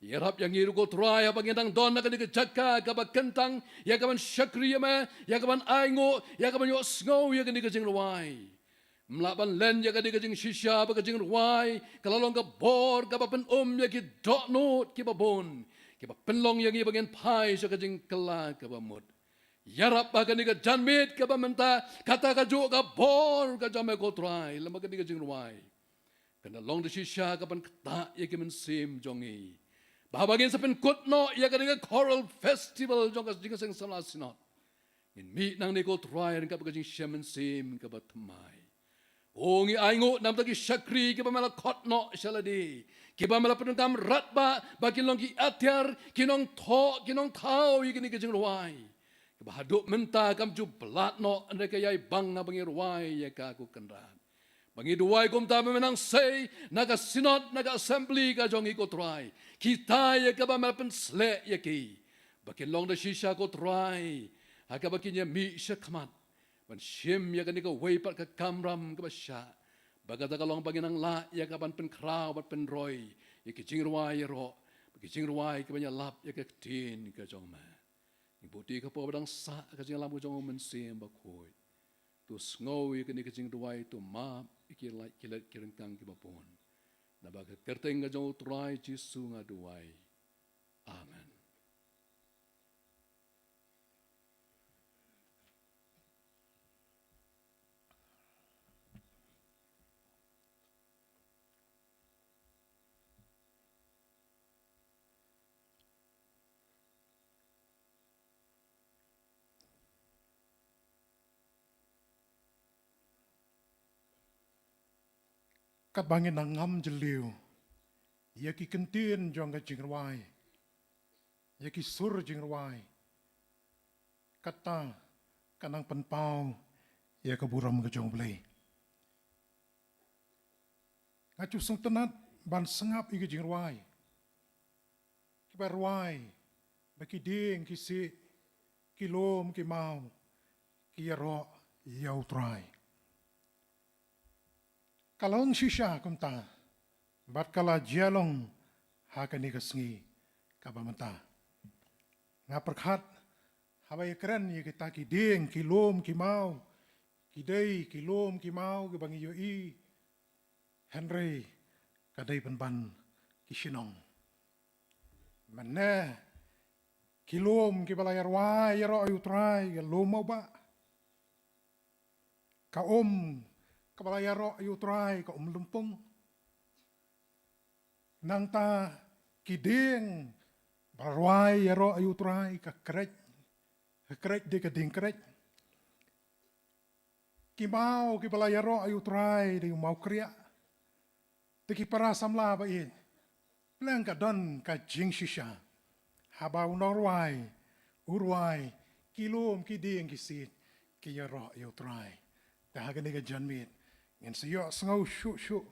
Ïarap ïa ngi ruh ko Trai haba ngi dang don ha kane ka jaka kaba kyntang ïa kaban shakri ïa me, ïa kaban ainguh, ïa kaban ïohsngew ïa kane ka jingrwai. Ym lah ban len ïa kane ka jingshisha ba ka jingrwai ka la long ka bor kaba pynum ïa ki dohnud kiba bun, kiba pynlong ïa ngi ba ngin phai sha ka jingkylla kaba mut. Ïarap ba kane ka janmiet kaba mynta, kata kajuh ka bor ka jong me ko Trai lem bad kane ka jingrwai, kan da long da shisha kaban ktah ïa ki mynsiem jong ngi, ba haba ngin sa pynkut noh ïa kane ka Choral Festival jong ka Jingseng Samla Synod, ngin mih nangne ko Trai ryngkat bad ka jingshem mynsiem kaba thymmai. O, ngi ainguh namar ki shakri kiba me la khot noh sha lade, kiba me la pyndonkam radbah ba kin long ki atiar, ki nongthoh, ki nongthaw ïa kine ki jingrwai, kiba haduh mynta kam ju blad noh, hynrei ka ïai bang haba ngi rwai ïa ka ko Kynrad. Ba ngi duwai kumta ba mynta sei na ka Synod, na ka Assembly ka jong ngi ko Trai, kita ïa kaba me la pynsleh ïa ki, ba kin long da shisha ko Trai ha kaba kin ïa mih shakhmat ban shim ïa kane kawei pat ka kamram kaba shah, ba kata ka long ba ngin nang lah ïa kaban pynkhraw bad pynroi ïa ki jingrwai ïaroh, ba ki jingrwai kiban ïalap ïa ka ktien ka jong me. Ngi buh ïa ka por ba dang sah ka jingïalam ka jong u Mynsiem Bakhuid. To sngew ïa kane ka jingduwai, to map ïa ki lait ki lait ki ryngkang kiba bun. Naba ka kyrteng ka jong u Trai Jisu nga duwai. Amen. Katba ngin nang ngam jylliew ïa ki kyntien jong ka jingrwai, ïa ki sur jingrwai, kata ka nang pynpaw ïa ka burom ka jong U Blei. Nga ju sngewtynnat ban sngap ïa ki jingrwai kiba rwai ki dieng ki siej, ki lum ki maw, ki ïaroh ïa U Trai. Ka long shisha kumta, bad ka la jia long ha kane ka sngi kaba mynta. Nga pyrkhat haba ïakren ïa kita ki dieng, ki lum ki maw, ki dei ki lum ki maw kiba ngi ïohi, hynrei ka dei pynban ki shnong. Mynne ki lum kiba la ïarwai ïaroh ïa U Trai, ka lum Mawbah. Ka um kaba la ïaroh ïa U Trai, ka um Lympung. Nangta ki dieng ba la rwai ïaroh ïa U Trai, ka Krech, ka Krech dei ka dieng Krech. Ki maw kiba la ïaroh ïa U Trai dei u Mawkriah. Te ki para samla ba ïeit, pleng ka don ka jingshisha haba u nongrwai u rwai, ki lum ki dieng ki siej ki ïaroh ïa U Trai. Te ha kane ka janmiet ngin sa ïohsngew shuh shuh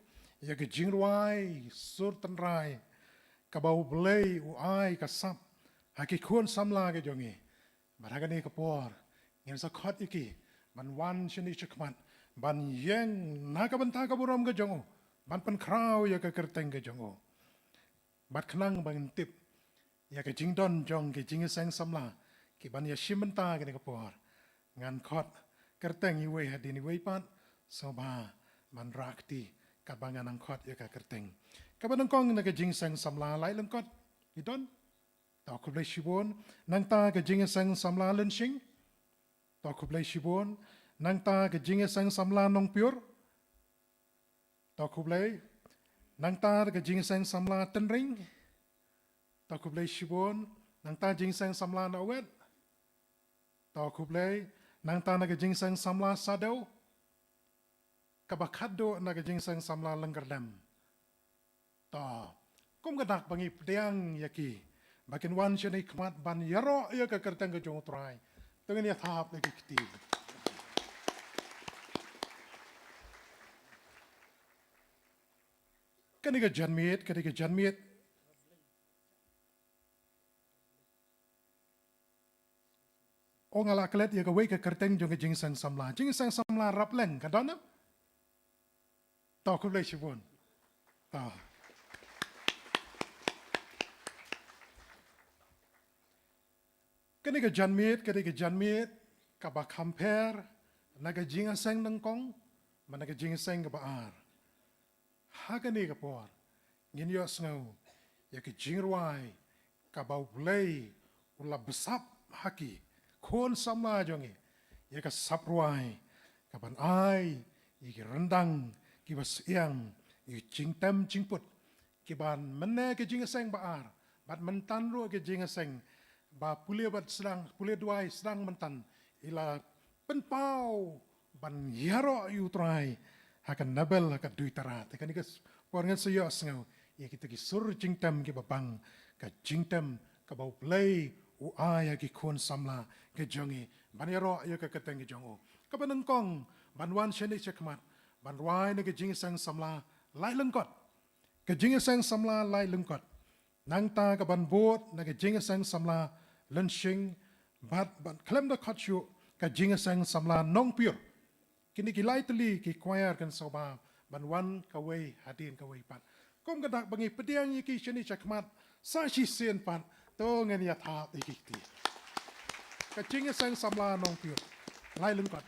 ïa ka jingrwai sur tynrai kaba U Blei u ai ka sap ha ki khun samla ka jong ngi. Bad ha kane ka por ngin sa khot ïa ki ban wan shane shakhmat ban ïeng na ka bynta ka burom ka jong U, ban pynkhraw ïa ka kyrteng ka jong U. Bad khnang ba ngin tip ïa ka jingdon jong ki jingïaseng samla kiban ïashim bynta kane ka por, ngan khot kyrteng iwei hadien iwei pat, sngewbha ban rah kti katba ngan nang khot ïa ka kyrteng. Kaba nyngkong na ka jingïaseng samla Laitlyngkot, i don. To khublei shibun. Nangta ka jingïaseng samla Lynshing. To khublei shibun. Nangta ka jingïaseng samla Nongpior. To khublei. Nangta ka jingïaseng samla Tynring. To khublei shibun. Nangta jingïaseng samla Nongwet. To khublei. Nangta na ka jingïaseng samla Sadew. Kaba khatduh na ka jingïaseng samla Lyngkyrdem. To, kum ka dak ba ngi pdiang ïa ki ba kin wan shane khmat ban ïaroh ïa ka kyrteng ka jong U Trai, to ngin ïathap ïa ki kti. Kane ka janmiet, kane ka janmiet, o nga la klet ïa kawei ka kyrteng jong ka jingïaseng samla. Jingïaseng samla Rapleng, ka don? To khublei shibun. To. Kane ka janmiet, kane ka janmiet kaba kham pher na ka jingïaseng nyngkong bad na ka jingïaseng kaba ar. Ha kane ka por ngin ïohsngew ïa ka jingrwai kaba U Blei u la bsap ha ki khun samla jong ngi, ïa ka sap rwai kaban ai ïa ki ryndang kiba syiang ïa ki jingtem jingput, kiban mynne ka jingïaseng ba ar bad myntan ruh ka jingïaseng ba pule bad sdang, pule duwai sdang myntan, i la pynpaw ban ïaroh ïa U Trai ha ka Nabel, ha ka Duitara. Te kane ka por ngin sa ïohsngew ïa kita ki sur jingtem kiba bang, ka jingtem kaba U Blei u ai ha ki khun samla ka jong ngi ban ïaroh ïa ka kyrteng ka jong U. Kaba nyngkong ban wan shane shakhmat ban rwai na ka jingïaseng samla Laitlyngkot. Ka jingïaseng samla Laitlyngkot. Nangta kaban bud na ka jingïaseng samla Lynshing bad, bad khlem da khot shuh ka jingïaseng samla Nongpior. Kine ki lai tylli ki choir kin sngewbha ban wan kawei hadien kawei pat. Kum ka dak ba ngi pdiang ïa ki shane shakhmat sa shisien pat, to ngin ïathap ïa ki kti. Ka jingïaseng samla Nongpior. Laitlyngkot.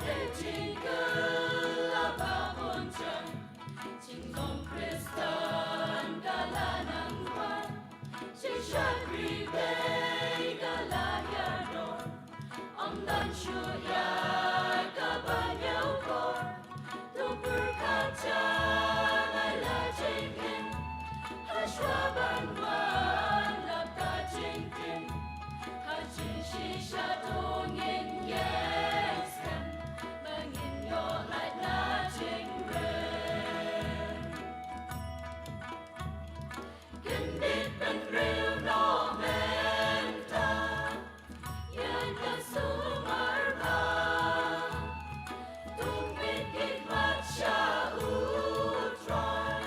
Jingkyrkhu la babun jan, jinglong Khristan ka la nang wan, jingshakri Blei ka la ïadon, ym don shuh ïa kaban ïoh kor, to pyrkhat jan ai la jingim, hashwa ban wan lap ka jingtim. Ha jingshisha to ngin ïeng skhem ba ngin ïoh lait na jingrim. Kyndit bynriew noh mynta ïa ka sumar ba to pynkhih mat sha U Trai.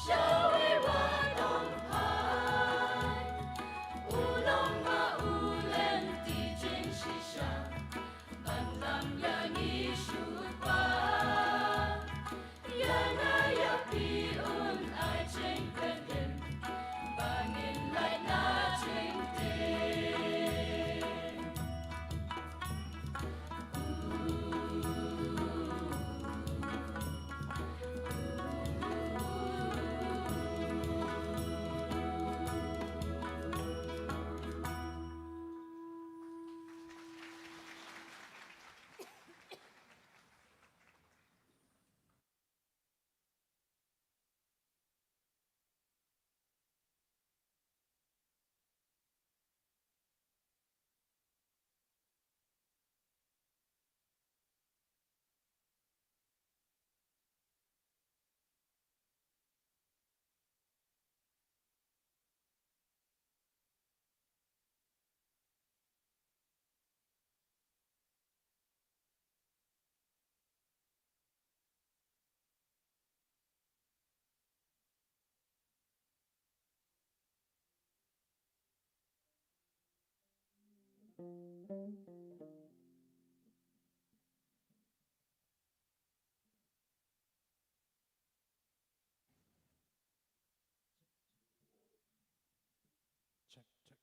Shawei wat ong phai, u long ma u lynti jingshisha, ban lam ïa ngi shuh pat. Ïa nga ïa phi un ai jingpynim, ba ngin lait na jingtim. Check, check.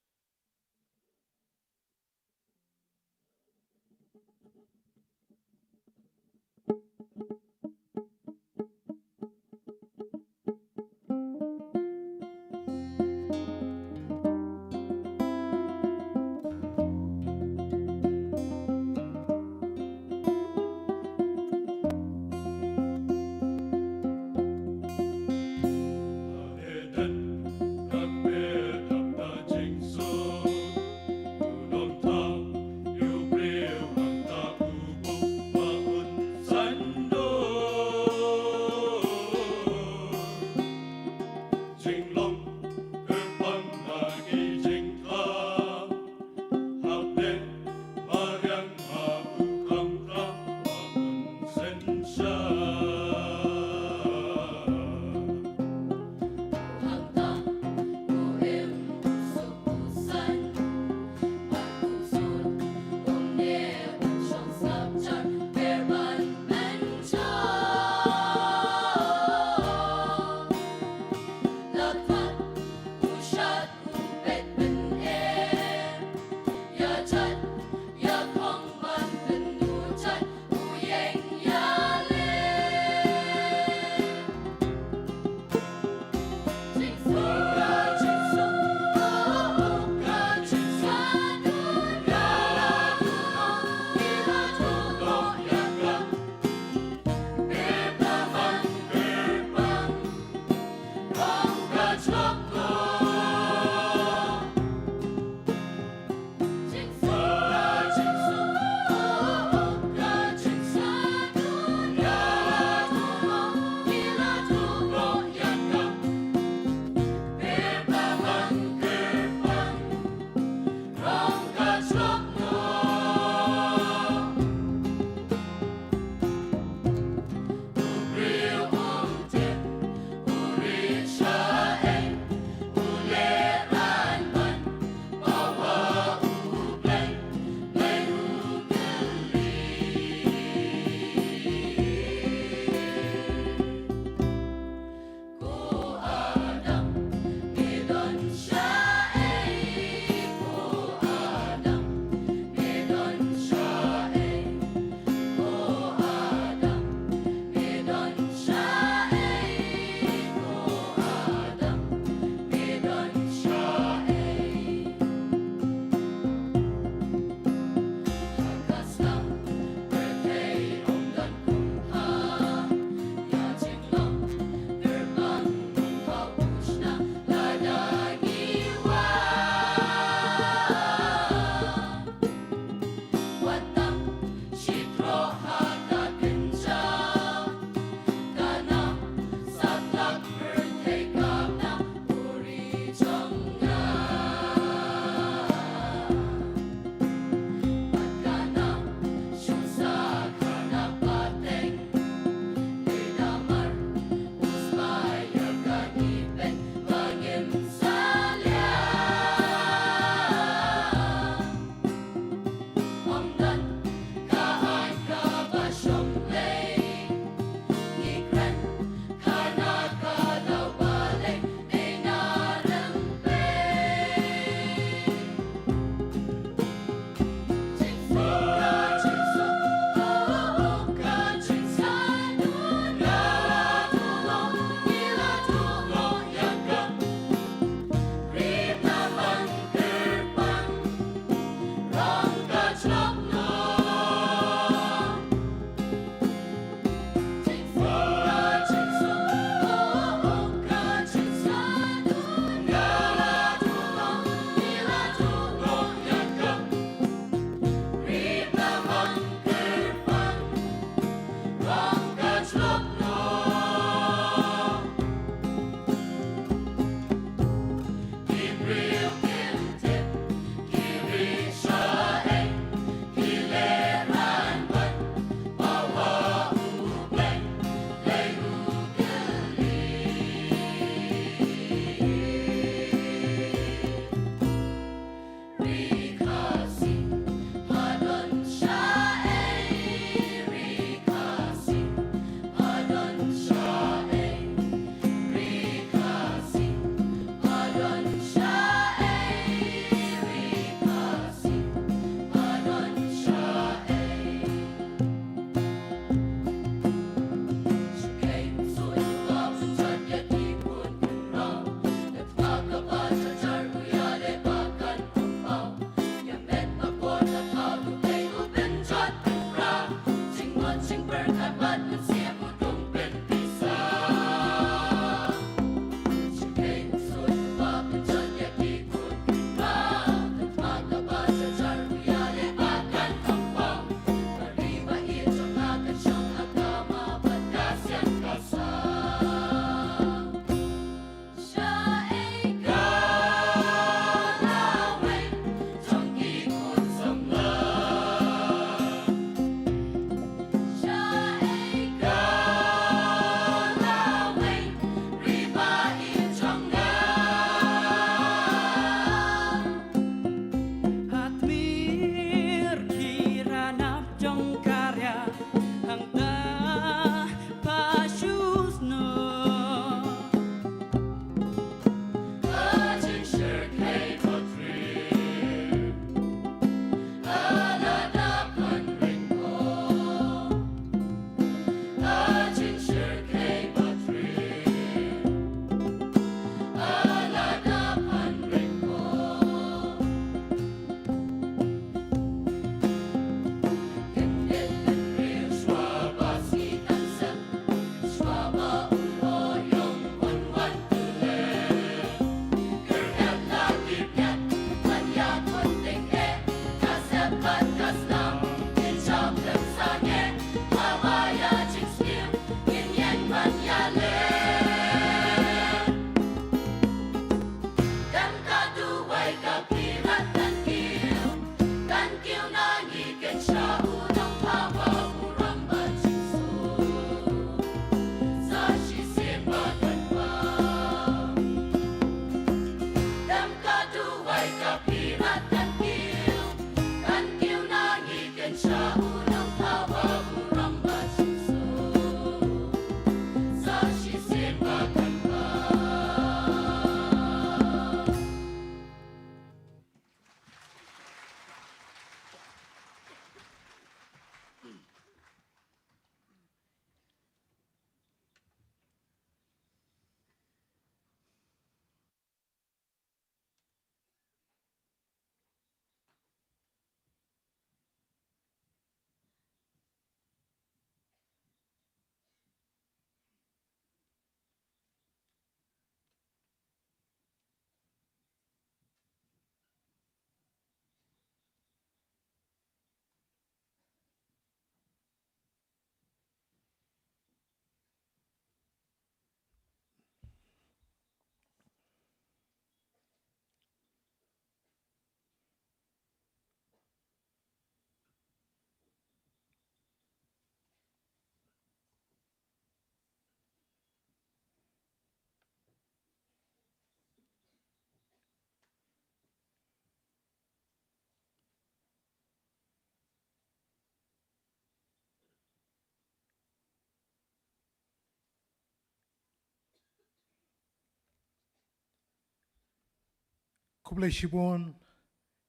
Khublei shibun,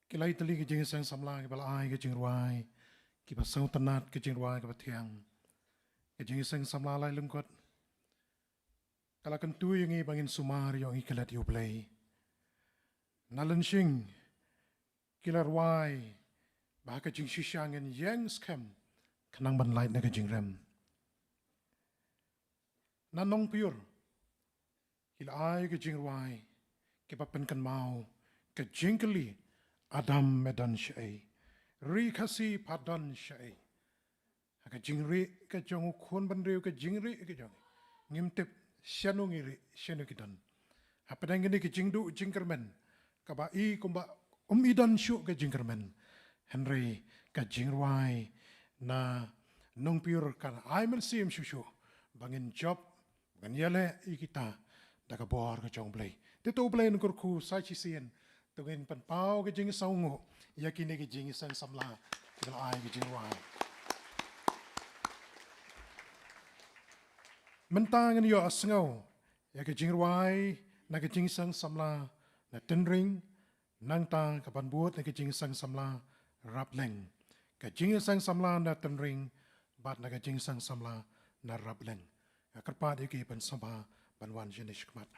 ki lai tylli ki jingïaseng samla kiba la ai ka jingrwai, kiba sngewtynnat ka jingrwai kaba thiang. Ka jingïaseng samla lai lyngkot ka la kyntu ïa ngi ba ngin sumar ïa ngi klet ïa U Blei. Na Lynshing ki la rwai ba ha ka jingshisha ngin ïeng skhem khnang ban lait na ka jingrem. Na Nongpyur ki la ai ka jingrwai kiba pynkynmaw ka jingkylli, Adam me don shaei, Ri Khasi pha don shaei. Ha ka jingrieh ka jong u khun bynriew, ka jingrieh ka jong, ngim tip shano ngi rieh, shano ki don. Hapdeng kane ka jingduh jingkyrmen kaba i kumba um i don shuh ka jingkyrmen. Hynrei ka jingrwai na Nongpyur ka ai mynsiem shuh shuh ba ngin jop, ba ngin ïaleh ïa kita da ka bor ka jong U Blei. Te to U Blei un kyrkhu sa shisien, to ngin pynpaw ka jingsngewnguh ïa kine ki jingïaseng samla kiba la ai ka jingrwai. Mynta ngin ïohsngew ïa ka jingrwai na ka jingïaseng samla na Tynring, nangta ka ban bud na ka jingïaseng samla Rapleng. Ka jingïaseng samla na Tynring bad na ka jingïaseng samla na Rapleng. Nga kyrpad ïa ki ban sngewbha ban wan shane shakhmat.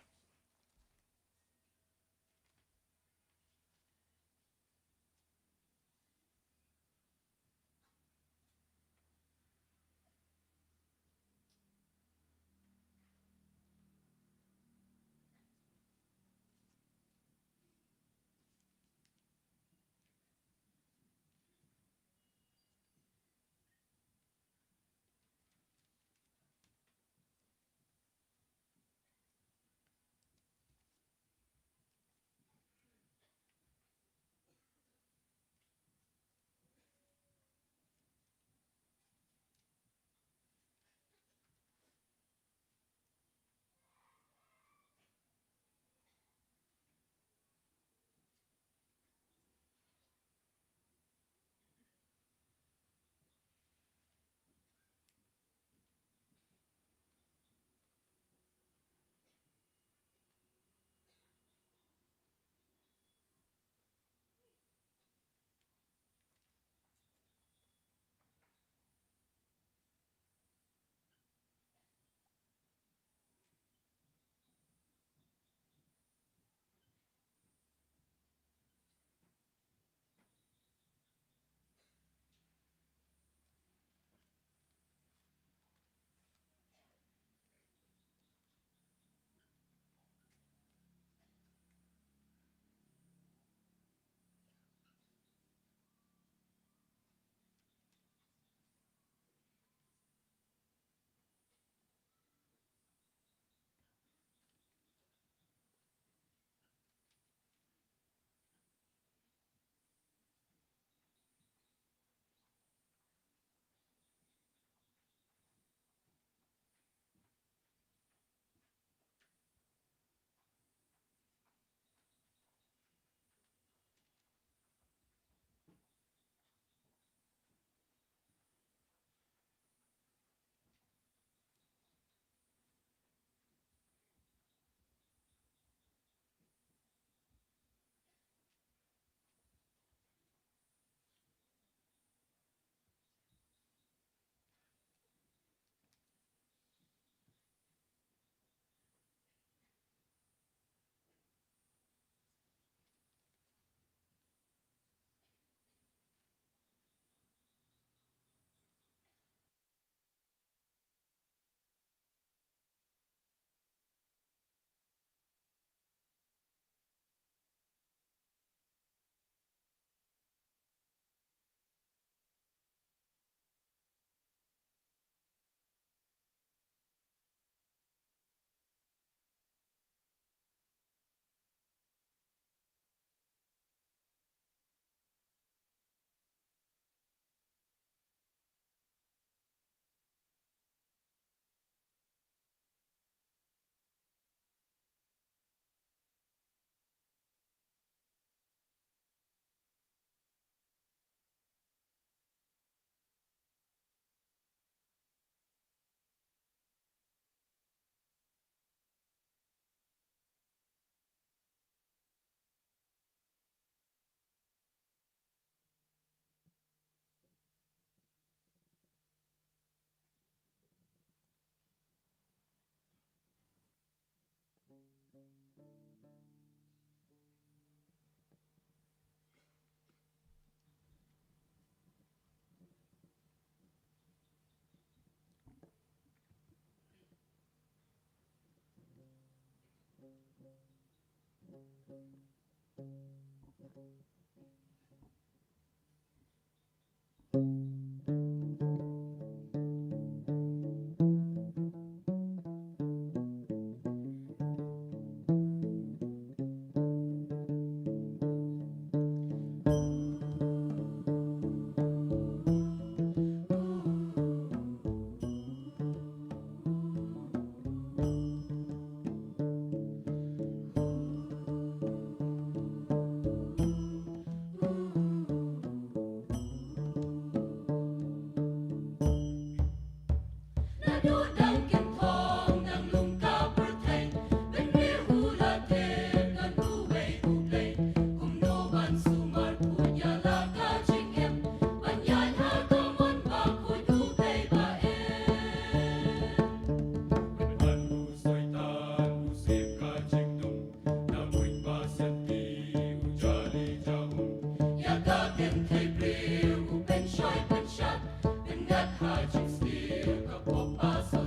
Naduh dang kynthong dang lum ka pyrthei, bynriew u la tip don uwei U Blei. Kumno ban sumar pud ïa la ka jingim, ban ïaid ha ka mon bakhuid U Blei ba im. Pynban u Soitan u sep ka jingdum, na buit ba syrti u jali ja um. Ïa ka kynthei briew u pynshoi pynshad, pynngat ha jingsniew ka pop ba sa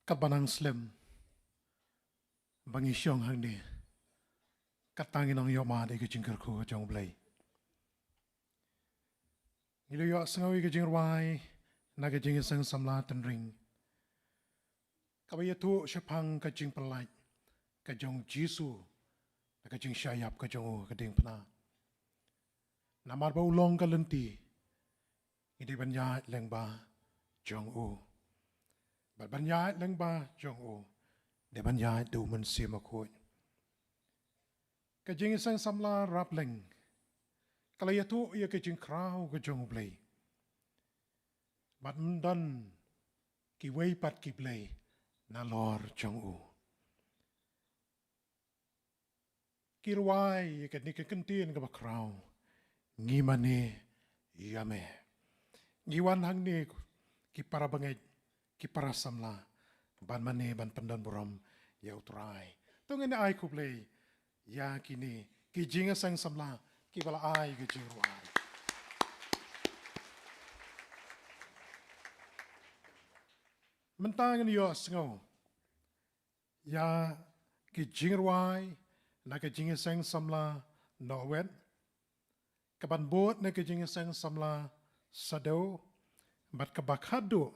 Katba nang slem, Ba ngi shong hangne, kata ngi nang ïoh mad ïa ka jingkyrkhu jong U Blei. Ngi la ïohsngew ïa ka jingrwai na ka Jingïaseng Samla Tynring, kaba ïathuh shaphang ka jingpyllait ka jong U Jisu na ka jingshah ïap ka jong u ha ka diengphna. Namar ba u long ka lynti, ngi dei ban ïaid lyngba jong u. Bad ban ïaid lyngba jong u, dei ban ïaid da U Mynsiem Bakhuid. Ka Jingïaseng Samla Rapleng ka la ïathuh ïa ka jingkhraw ka jong U Blei. Bad ym don kiwei pat ki blei nalor jong u. Ki rwai ïa kane ka kyntien kaba khraw: Ngi mane ïa me. Ngi wan hangne, ki para bangeit, ki para samla, ban mane ban pyndonburom ïa U Trai. To ngin ai khublei ïa kine ki Jingïaseng Samla kiba la ai ka jingrwai. Mynta ngin ïohsngew ïa ki jingrwai na ka Jingïaseng Samla Nongwet, kaban bud na ka Jingïaseng Samla Sadew, bad kaba khadduh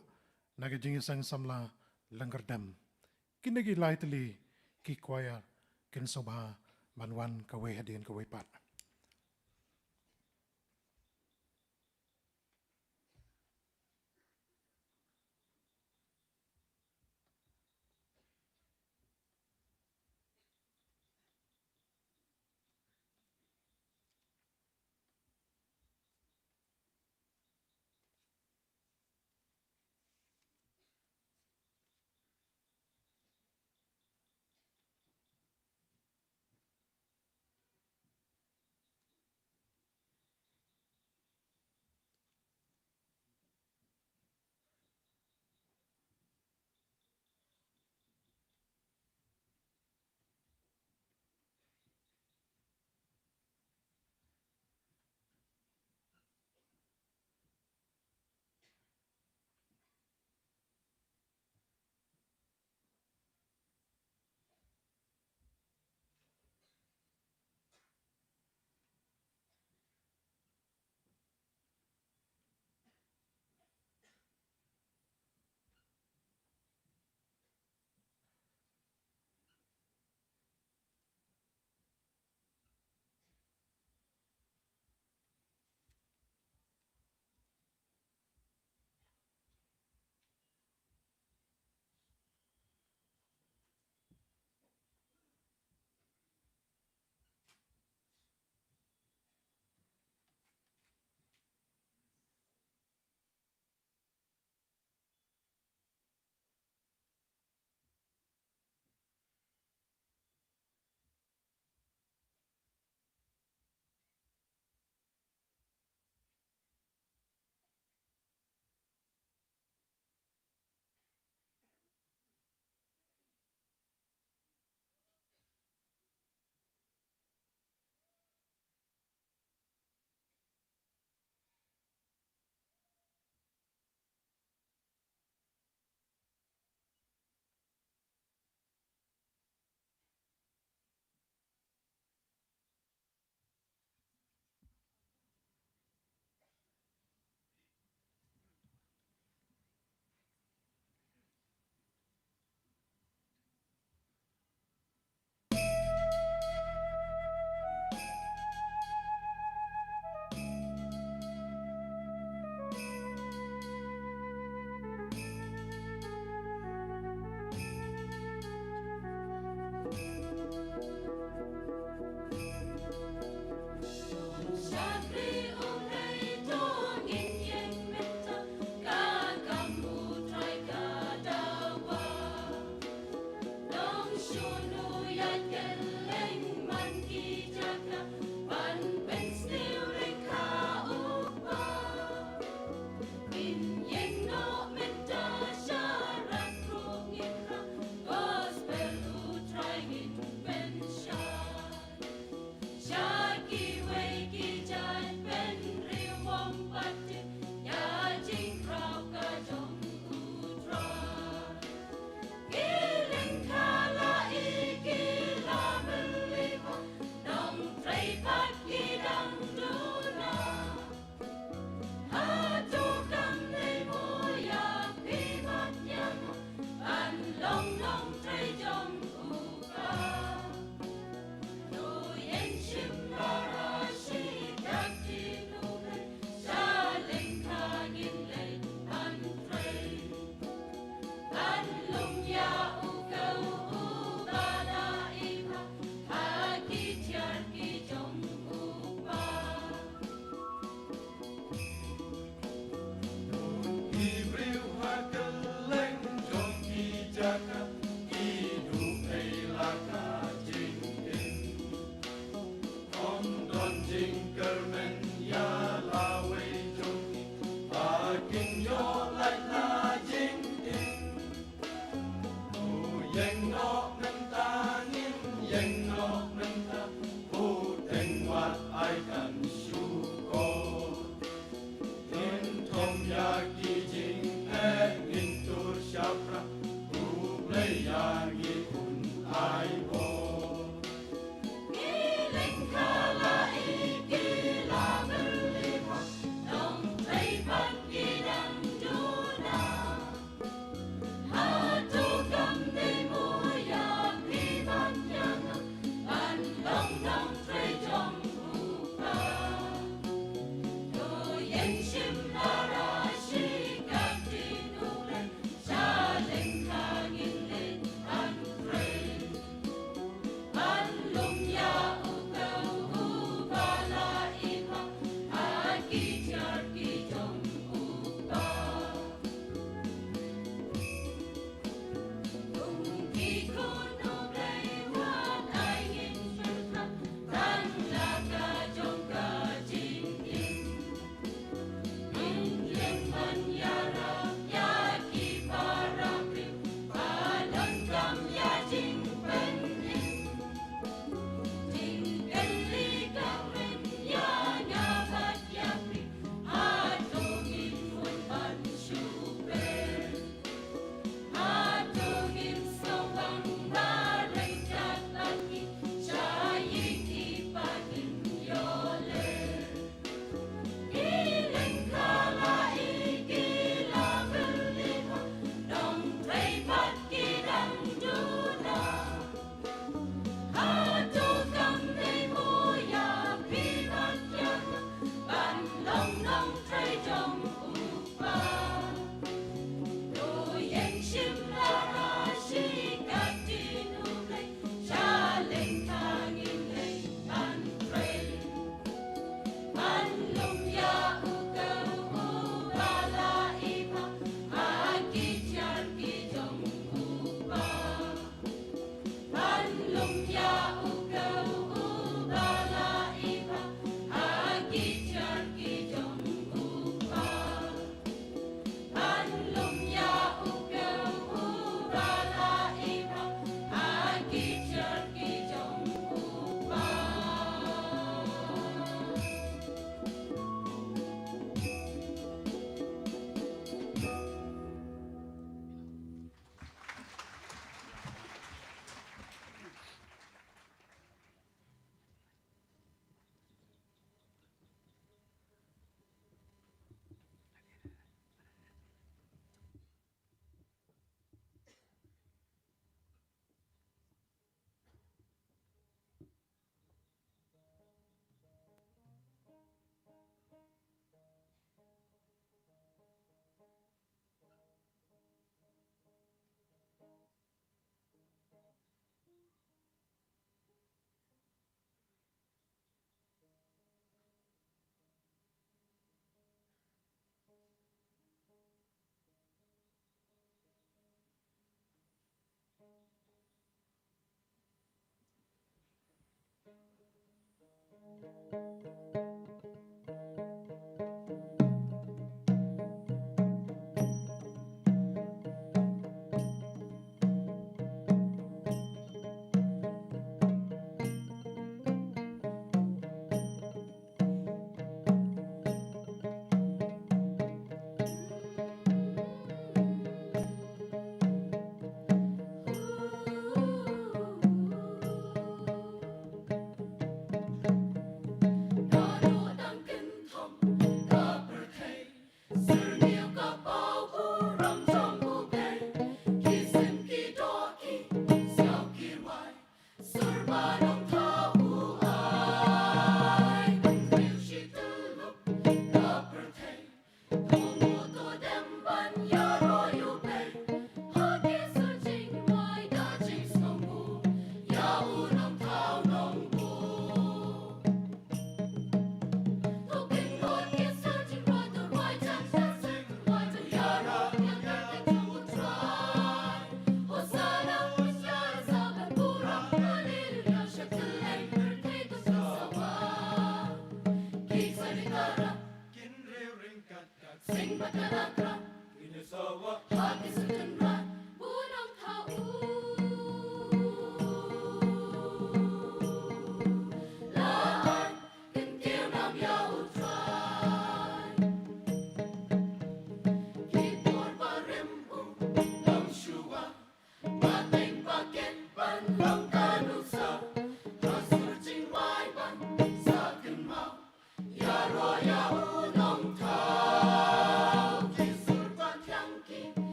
na ka Jingïaseng Samla Lyngkyrdem. Kine ki lai tylli ki choir kin sngewbha ban wan kawei hadien kawei pat.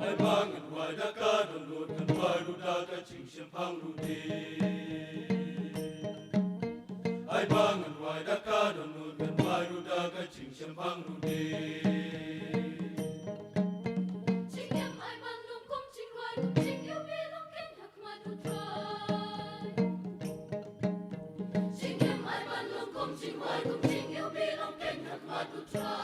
Ai ba ngan wai da ka dohnud, ngan wai ruh da ka jingshemphang ruh de. Ai ba ngan wai da ka dohnud, ngan wai ruh da ka jingshemphang ruh de. Jingim ai ban long kum jingwai, kum jingïohi long kein ha khmat U Trai. Jingim ai ban long kum jingwai, kum jingïohi long kein ha khmat U Trai.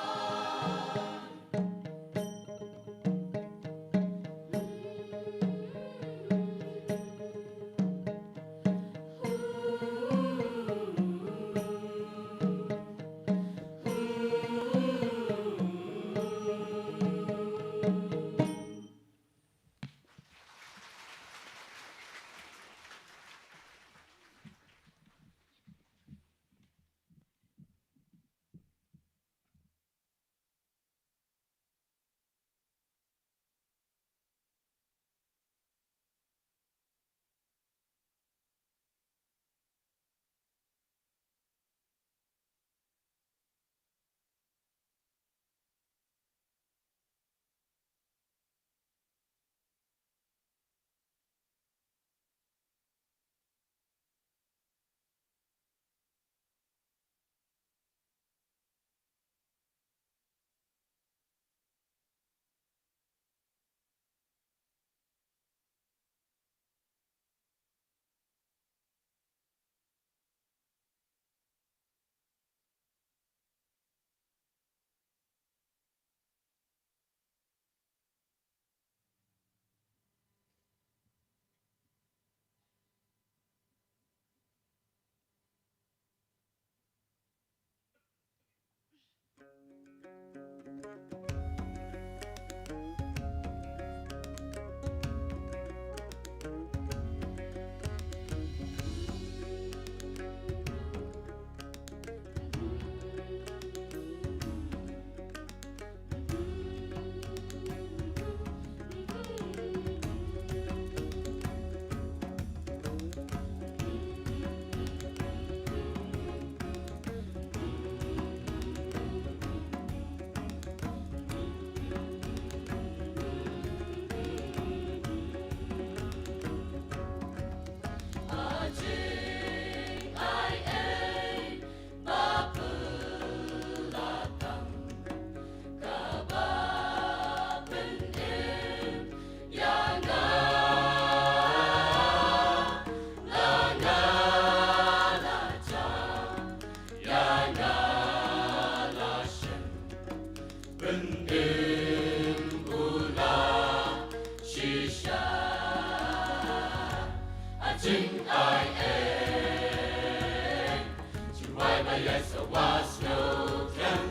Ïa sa wa sngewthiang,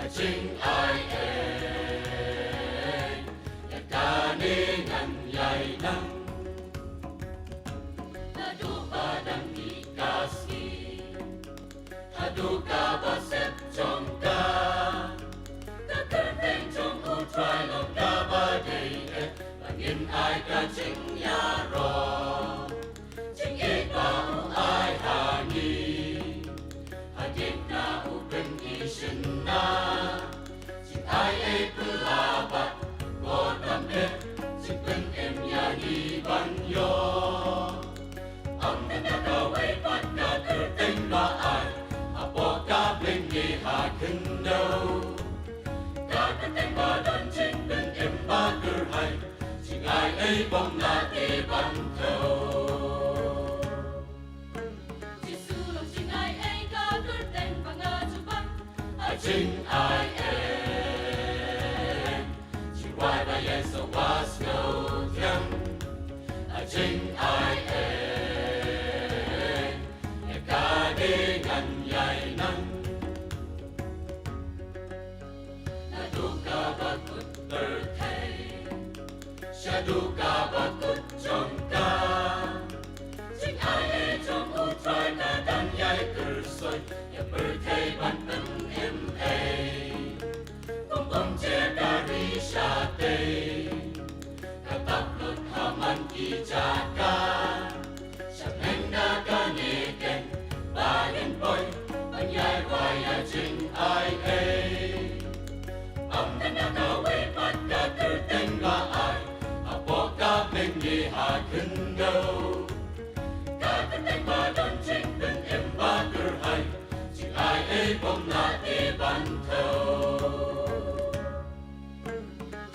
a jingai ei, ïa kane ngan ïai nang. Naduh ba dang mih ka sngi, haduh kaba sep jong ka, ka kyrteng jong U Trai long kaba dei eh, ba ngin ai ka jingïaroh. Jingïeit ba u ai ha ngi, hadien ka u pyni shynna. Jingai ei pynlah bad kordam eh, jingpynim ïa ngi ban ïoh. Ym tang da kawei pat ka kyrteng ba ai, hapoh ka bneng ne ha khyndew. Ka kyrteng ba don jingpynim ba kyrhai, jingai ei bym lah te ban thew. Jisu long jingai ei, ka kyrteng ba nga jubab. A jingai ei, jingai ba ïai sa wa sngewthiang. A jingai ei, ïa kane ngan ïai nang. Naduh kaba kut pyrthei, shaduh kaba kut jong ka, jingai ei jong U Trai ka dang ïai kyrsoi, ïa pyrthei ban pynim ei. Kum bym jia ka ri shatei, ka tap lut ha man ki jaka. Sha pdeng da kane keiñ ba ngin poi ban ïai rwai ïa jingai ei. Ym tang da kawei pat ka kyrteng ba ai, hapoh ka bneng ne ha khyndew. Ka kyrteng ba don jingpynim ba kyrhai, jingai ei bym lah te ban thew.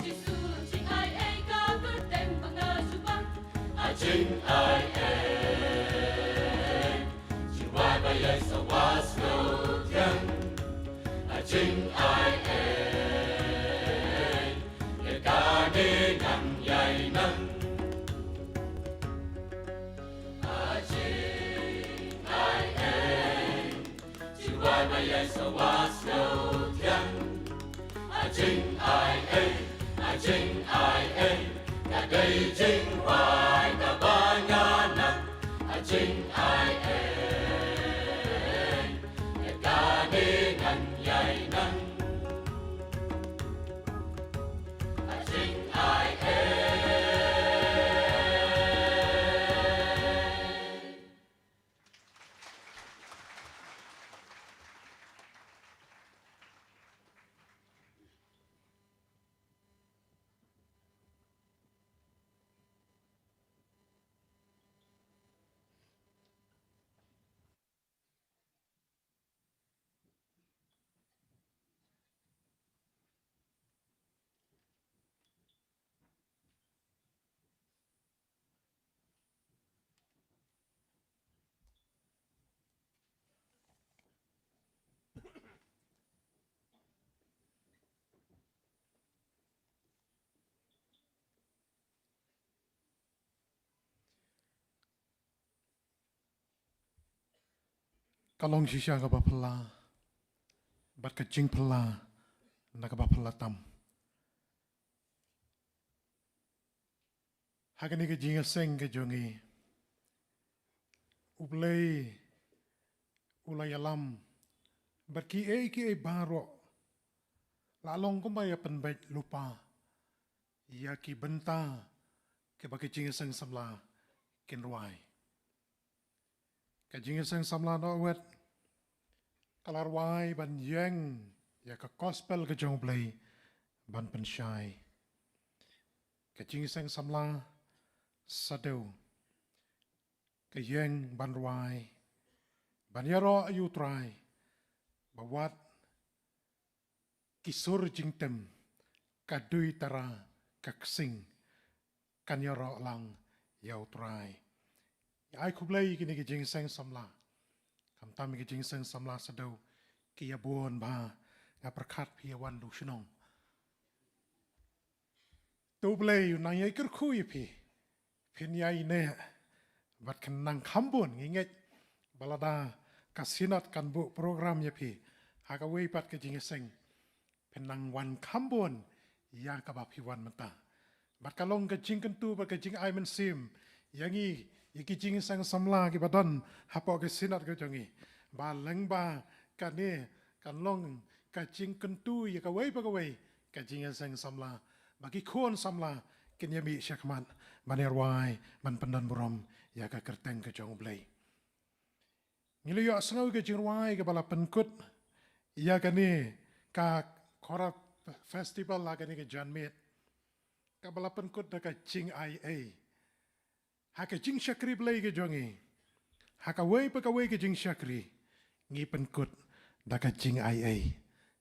Jisu long jingai ei, ka kyrteng ba nga jubab. A jingai ei, jingai ba ïai sa wa sngewthiang. A jingai ei, ïa kane ngan ïai nang. A jingai ei, jingai ba ïai sa wa sngewthiang. A jingai ei, a jingai ei, ka dei jingrwai kaba nga nang. A jingai ei, ïa kane ngan ïai nang. A jingai ei. Ka long shisha kaba phylla bad ka jingphylla na kaba phylla tam. Ha kane ka jingïaseng ka jong ngi, U Blei u la ïalam bad kiei kiei baroh la long kumba ïa pynbeit lypa ïa ki bynta kiba ki jingïaseng samla kin rwai. Ka jingïaseng samla Nohwet ka la rwai ban ïeng ïa ka gospel ka jong U Blei ban pynshai. Ka jingïaseng samla Sadew ka ïeng ban rwai ban ïaroh ïa U Trai ba wat ki sur jingtem, ka dui tara, ka ksing, kan ïaroh lang ïa U Trai. Ïa ai khublei kine ki jingïaseng samla. Khamtam ki jingïaseng samla Sadew ki ïa bun bha, nga pyrkhat phi ïa wan du shnong. To U Blei u nang ïai kyrkhu ïa phi. Phin ïai neh bad kan nang kham bun, ngi ngeit ba lada ka Synod kan buh program ïa phi ha kawei pat ka jingïaseng, phin nang wan kham bun ïa kaba phi wan mynta. Bad ka long ka jingkyntu bad ka jingai mynsiem ïa ngi, ïa ki jingïaseng samla kiba don hapoh ka Synod ka jong ngi, ba lyngba kane kan long ka jingkyntu ïa kawei pa kawei ka jingïaseng samla, ba ki khun samla kin ïa mih shakhmat ban ïa rwai, ban pyndon burom ïa ka kyrteng ka jong U Blei. Ngi la ïohsngew ka jingrwai kaba la pynkut ïa kane ka Korah Festival ha kane ka janmiet, kaba la pynkut da ka jingaiei. Ha ka jingshakri Blei ka jong ngi, ha kawei pa kawei ka jingshakri, ngi pynkut da ka jingaiei.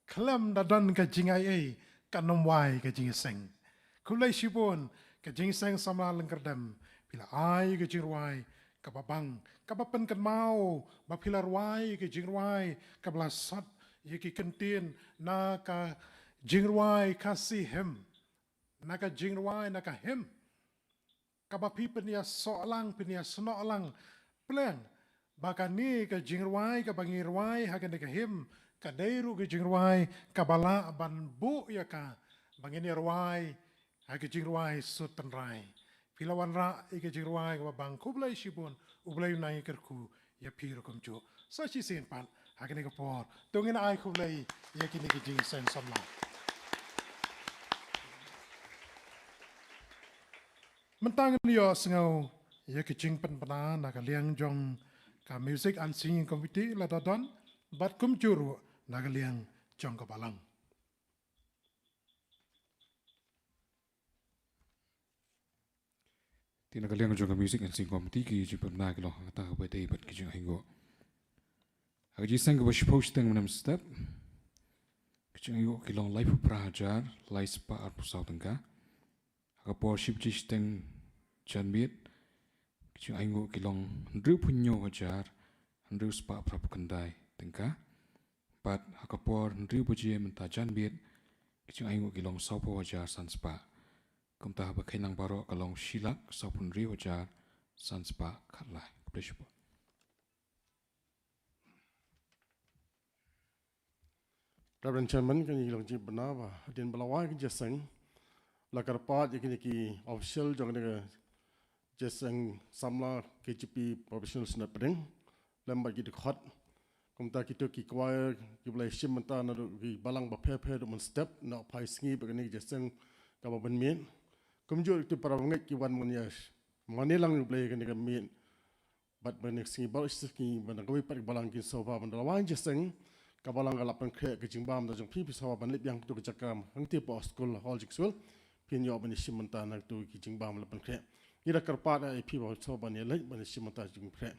Khlem da don ka jingaiei, kan ym wai ka jingïaseng. Khublei shibun, ka jingïaseng samla lyngkerdem, phi la ai ka jingrwai kaba bang, kaba pynkynmaw ba phi la rwai ka jingrwai kaba la sot ïa ki kyntien na ka jingrwai Khasi hymn, na ka jingrwai, na ka hymn kaba phi pynïasoh lang, pynïasnoh lang. Pleng ba kane ka jingrwai kaba ngi rwai ha kane ka hymn, ka dei ruh ka jingrwai kaba lah ban buh ïa ka ba ngin ïa rwai ha ka jingrwai Sut Tynrai. Phi la wanrah ïa ka jingrwai kaba bang, khublei shibun, U Blei un nang ïa kyrkhu ïa phi ruh kumjuh. Sa shisien pat ha kane ka por, to ngin ai khublei ïa kine ki jingïaseng samla. Mynta ngin ïohsngew ïa ka jingpynbna na ka liang jong ka Music and Singing Committee lada don, bad kumjuh ruh na ka liang jong ka Balang. Te na ka liang jong ka Music and Singing Committee, ki jingpynbna ki long hangta kaba ïadei bad ki jingainguh. Ha ka jingïaseng kaba shiphew shiteng mynne mynstep, ki jingainguh ki long laiphew phra hajar lai spah arphew saw tyngka. Ha ka por shi baje shiteng janmiet, ki jingainguh ki long hynriewphew hynñiew hajar hynriew spah phraphew khyndai tyngka. Bad ha ka por hynriew baje mynta janmiet, ki jingainguh ki long sawphew hajar san spah. Kumta haba kheiñ lang baroh ka long shi lak sawphew hynriew hajar san spah khatlai. Khublei shibun. Reverend Chairman, kane ka long jingpynbna ba hadien ba la wai ka jingïaseng, la kyrpad ïa kine ki official jong kane ka jingïaseng samla K J P Professional Synod Pdeng lem bad ki dkhot. Kumta kito ki choir kiba la ïashim mynta naduh ki balang bapher bapher, naduh mynstep, na phai sngi bad kane ka jingïaseng kaba mynmiet. Kumjuh kito para bangeit ki wan ban ïa mane lang ïa U Blei kane ka miet. Bad mynne ka sngi baroh shi sngi, bad na kawei pat ka balang kin sngewbha ban da la wai jingïaseng, ka balang ka la pynkhreh ka jingbam da jong phi, phi sngewbha ban leit biang kito ki jaka hangtei hapoh skul, hall jong skul, phin ïoh ban ïashim bynta na kito ki jingbam la pynkhreh. Ngi da kyrpad ïa phi ba sngewbha ban ïaleit ban ïashim bynta jingpynkhreh.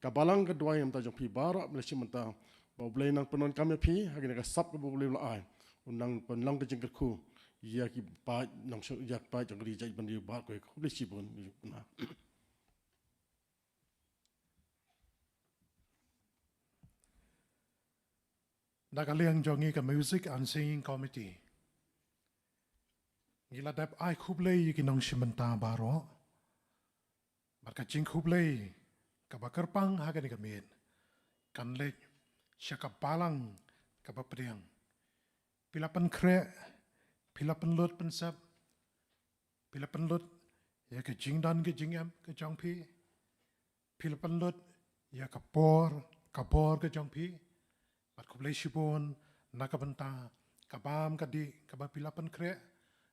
Ka balang ka duwai na ka bynta jong phi baroh ban ïashim bynta, ba U Blei un nang pyndonkam ïa phi ha kane ka sap kaba U Blei u la ai. Un nang pynlong ka jingkyrkhu ïa ki paid nongshong, ïa ki paid jong ka ri jaitbynriew baroh kawei. Khublei shibun. Da ka liang jong ngi ka Music and Singing Committee, ngi la dep ai khublei ïa ki nongshim bynta baroh. Bad ka jingkhublei kaba kyrpang ha kane ka miet kan leit sha ka balang kaba pdiang. Phi la pynkhreh, phi la pynlut pynsep, phi la pynlut ïa ka jingdon ka jingem ka jong phi, phi la pynlut ïa ka por, ka bor ka jong phi. Bad khublei shibun na ka bynta ka bam ka dih kaba phi la pynkhreh.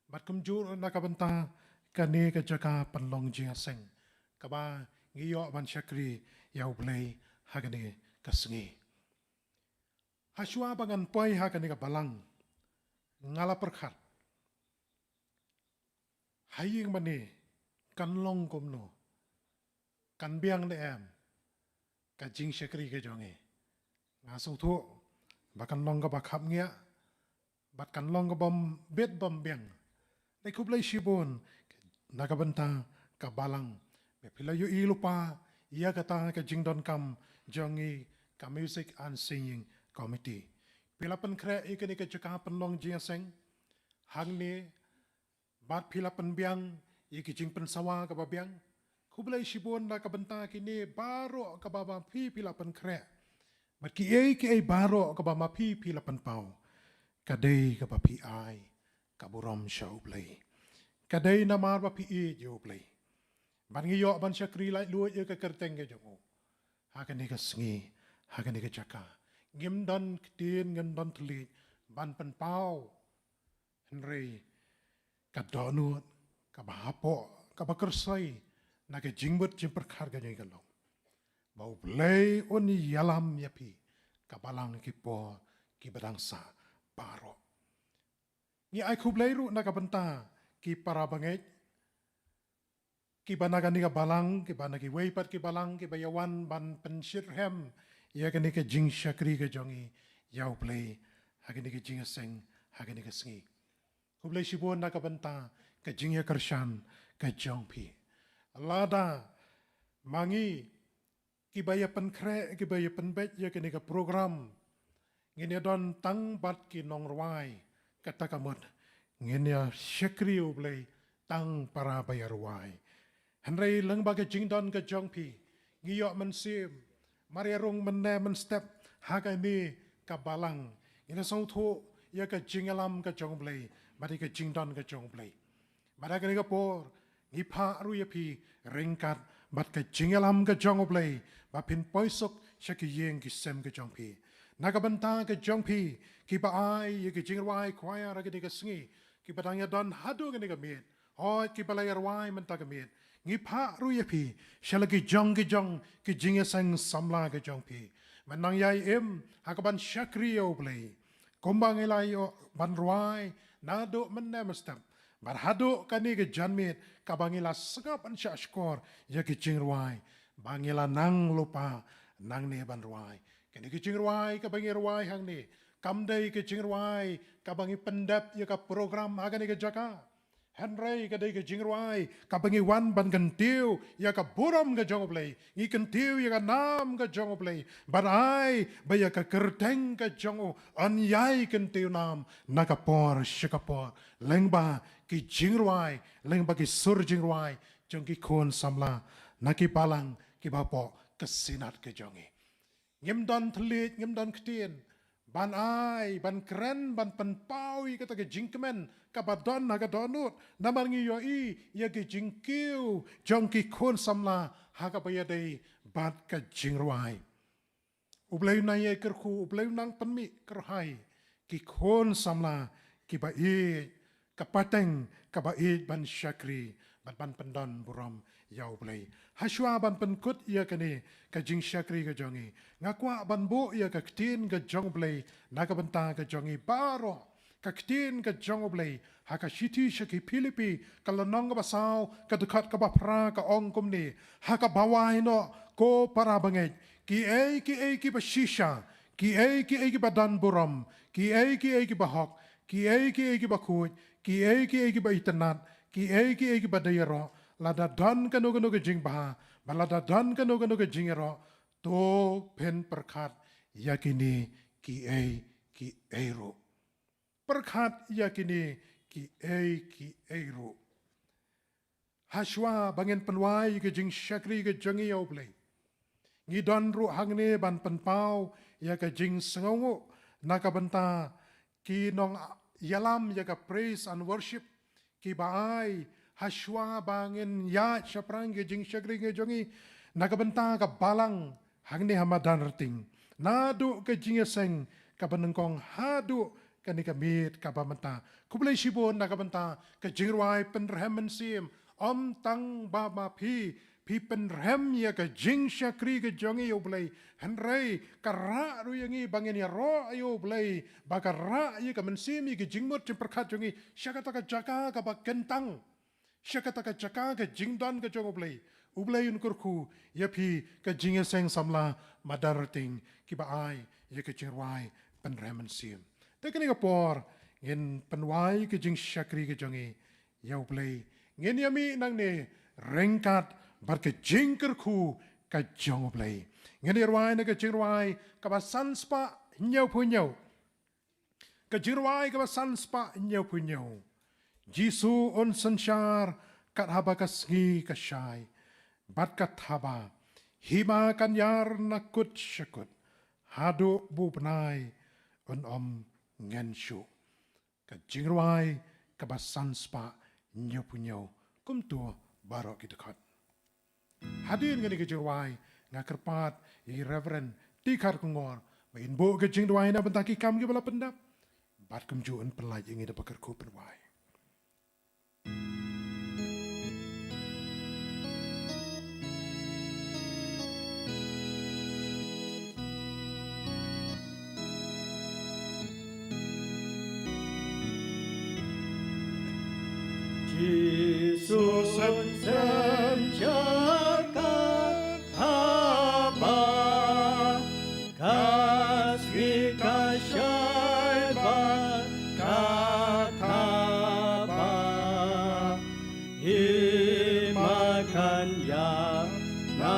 Bad kumjuh na ka bynta kane ka jaka pynlong jingïaseng kaba ngi ïoh ban shakri ïa U Blei ha kane ka sngi. Hashwa ba ngan poi ha kane ka balang, nga la pyrkhat, ha ïing mane kan long kumno, kan biang ne em ka jingshakri ka jong ngi. Nga sngewthuh ba kan long kaba khapngiah, bad kan long kaba bit bym biang. Dei khublei shibun na ka bynta ka balang, ba phi la ïohi lypa ïa kata ka jingdonkam jong ngi ka Music and Singing Committee. Phi la pynkhreh ïa kane ka jaka pynlong jingïaseng hangne, bad phi la pynbiang ïa ki jingpynsawa kaba biang. Khublei shibun na ka bynta kine baroh kaba ma phi phi la pynkhreh. Bad kiei kiei baroh kaba ma phi phi la pynpaw, ka dei kaba phi ai ka burom sha U Blei. Ka dei namar ba phi ïeit ïa U Blei. Bad ngi ïoh ban shakri laitluid ïa ka kyrteng ka jong U ha kane ka sngi, ha kane ka jaka. Ngim don ktien, ngim don thylliej ban pynpaw. Hynrei ka dohnud kaba hapoh, kaba kyrsoi na ka jingmut jingpyrkhat ka jong ngi ka long ba U Blei un ïalam ïa phi ka balang ki por kiba dang sah baroh. Ngi ai khublei ruh na ka bynta ki para bangeit kiba na kane ka balang, kiba na kiwei pat ki balang, kiba ïa wan ban pynshitrhem ïa kane ka jingshakri ka jong ngi ïa U Blei ha kane ka jingïaseng, ha kane ka sngi. Khublei shibun na ka bynta ka jingïakyrshan ka jong phi. Lada ma ngi kiba ïa pynkhreh, kiba ïa pynbeit ïa kane ka program, ngin ïa don tang bad ki nongrwai, kata ka mut ngin ïa shakri ïa U Blei tang para ba ïa rwai. Hynrei lyngba ka jingdon ka jong phi, ngi ïoh mynsiem, mar ïa rung mynne mynstep ha kane ka balang, ngin ïa sngewthuh ïa ka jingïalam ka jong U Blei bad ïa ka jingdon ka jong U Blei. Bad ha kane ka por ngi phah ruh ïa phi ryngkat bad ka jingïalam ka jong U Blei ba phin poi suk sha ki ïing ki sem ka jong phi. Na ka bynta ka jong phi kiba ai ïa ka jingrwai khwaïar ha kane ka sngi, kiba dang ïa don haduh kane ka miet, hooid kiba la ïa rwai mynta ka miet, ngi phah ruh ïa phi sha la ki jong ki jong ki jingïaseng samla ka jong phi. Mynta ngi ïai im ha kaban shakri ïa U Blei. Kumba ngi la ïoh ban rwai naduh mynne mynstep bad haduh kane ka janmiet kaba ngi la sngap ban shahshkor ïa ki jingrwai, ba ngi la nang lypa nangne ban rwai. Kane ka jingrwai kaba ngi rwai hangne kam dei ka jingrwai kaba ngi pyndep ïa ka program ha kane ka jaka. Hynrei ka dei ka jingrwai kaba ngi wan ban kyntiew ïa ka burom ka jong U Blei, ngi kyntiew ïa ka nam ka jong U Blei, bad ai ba ïa ka kyrteng ka jong U yn ïai kyntiew nam na ka por sha ka por lyngba ki jingrwai, lyngba ki sur jingrwai jong ki khun samla na ki balang kiba hapoh ka Synod ka jong ngi. Ngim don thylliej, ngim don ktien ban ai, ban kren, ban pynpaw ïa kata ka jingkmen kaba don ha ka dohnud, namar ngi ïohi ïa ka jingkiew jong ki khun samla ha kaba ïadei bad ka jingrwai. U Blei un nang ïai kyrkhu, U Blei un nang pynmih kyrhai ki khun samla kiba ïeit, ka pateng kaba ïeit ban shakri bad ban pyndon burom ïa U Blei. Hashwa ban pynkut ïa kane ka jingshakri ka jong ngi, nga kwah ban buh ïa ka ktien ka jong U Blei na ka bynta ka jong ngi baroh. Ka ktien ka jong U Blei ha ka shithi sha ki Philippi, ka lynnong kaba saw, ka dkhot kaba phra, ka ong kumne: Ha kaba wai noh, ko para bangeit, kiei kiei kiba shisha, kiei kiei kiba don burom, kiei kiei kiba hok, kiei kiei kiba khuid, kiei kiei kiba itynnad, kiei kiei kiba dei ïaroh, lada don kano kano ka jingbha bad lada don kano kano ka jingïaroh, to phin pyrkhat ïa kine kiei kiei ruh. Pyrkhat ïa kine kiei kiei ruh. Hashwa ba ngin pynwai ïa ka jingshakri ka jong ngi ïa U Blei, ngi don ruh hangne ban pynpaw ïa ka jingsngewnguh na ka bynta ki nongïalam ïa ka praise and worship kiba ai hashwa ba ngin ïaid shaphrang ka jingshakri ka jong ngi na ka bynta ka balang hangne ha Madanrting. Naduh ka jingïaseng kaba nyngkong haduh kane ka miet kaba mynta. Khublei shibun na ka bynta ka jingrwai pynrhem mynsiem. Ym tang ba ma phi phi pynrhem ïa ka jingshakri ka jong ngi ïa U Blei, hynrei ka rah ruh ïa ngi ba ngin ïaroh ïa U Blei, ba ka rah ïa ka mynsiem, ïa ka jingmut jingpyrkhat jong ngi sha kata ka jaka kaba kyntang, sha kata ka jaka ka jingdon ka jong U Blei. U Blei un kyrkhu ïa phi ka jingïaseng samla Madanrting kiba ai ïa ka jingrwai pynrhem mynsiem. Te kane ka por ngin pynwai ka jingshakri ka jong ngi ïa U Blei. Ngin ïa mih nangne ryngkat bad ka jingkyrkhu ka jong U Blei. Ngin ïa rwai na ka jingrwai kaba san spah hynñiewphew hynñiew. Ka jingrwai kaba san spah hynñiewphew hynñiew. Jisu un synshar kat haba ka sngi ka shai bad ka thaba, hima kan ïar na kut sha kut. Haduh bu bnai un ym ngen shuh. Ka jingrwai kaba san spah hynñiewphew hynñiew, kumta baroh ki dkhot. Hadien kane ka jingrwai nga kyrpad ïa i Reverend T. Kharkongor ba in buh ka jingduwai na bynta ki kam kiba la pyndep. Bad kumjuh yn pynlait ïa ngi da ba kyrkhu pynwai. Jisu un synshar ka thaba, ka swi ka shai bad ka thaba. Hima kan ïa na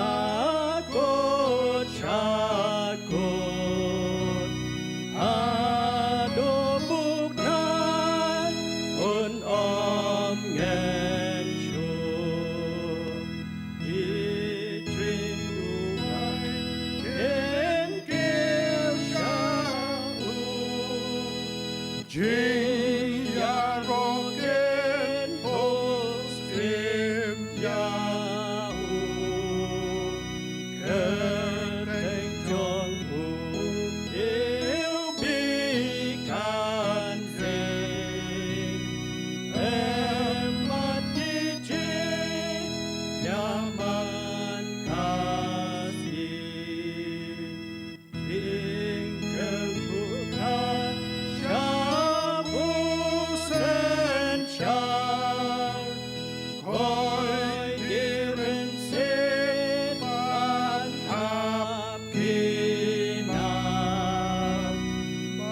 kut sha kut. Haduh bu bnai un ym ngen shuh. Ki jingduwai kin kiew sha u. Jingïaroh kin pus klim ïa u. Kyrteng jong u iwbih kan sing. Em ma ki jingïaman ka sing. Jingkyrkhu kan sha u synshar. Koi ki rynsied ban hap ki nar.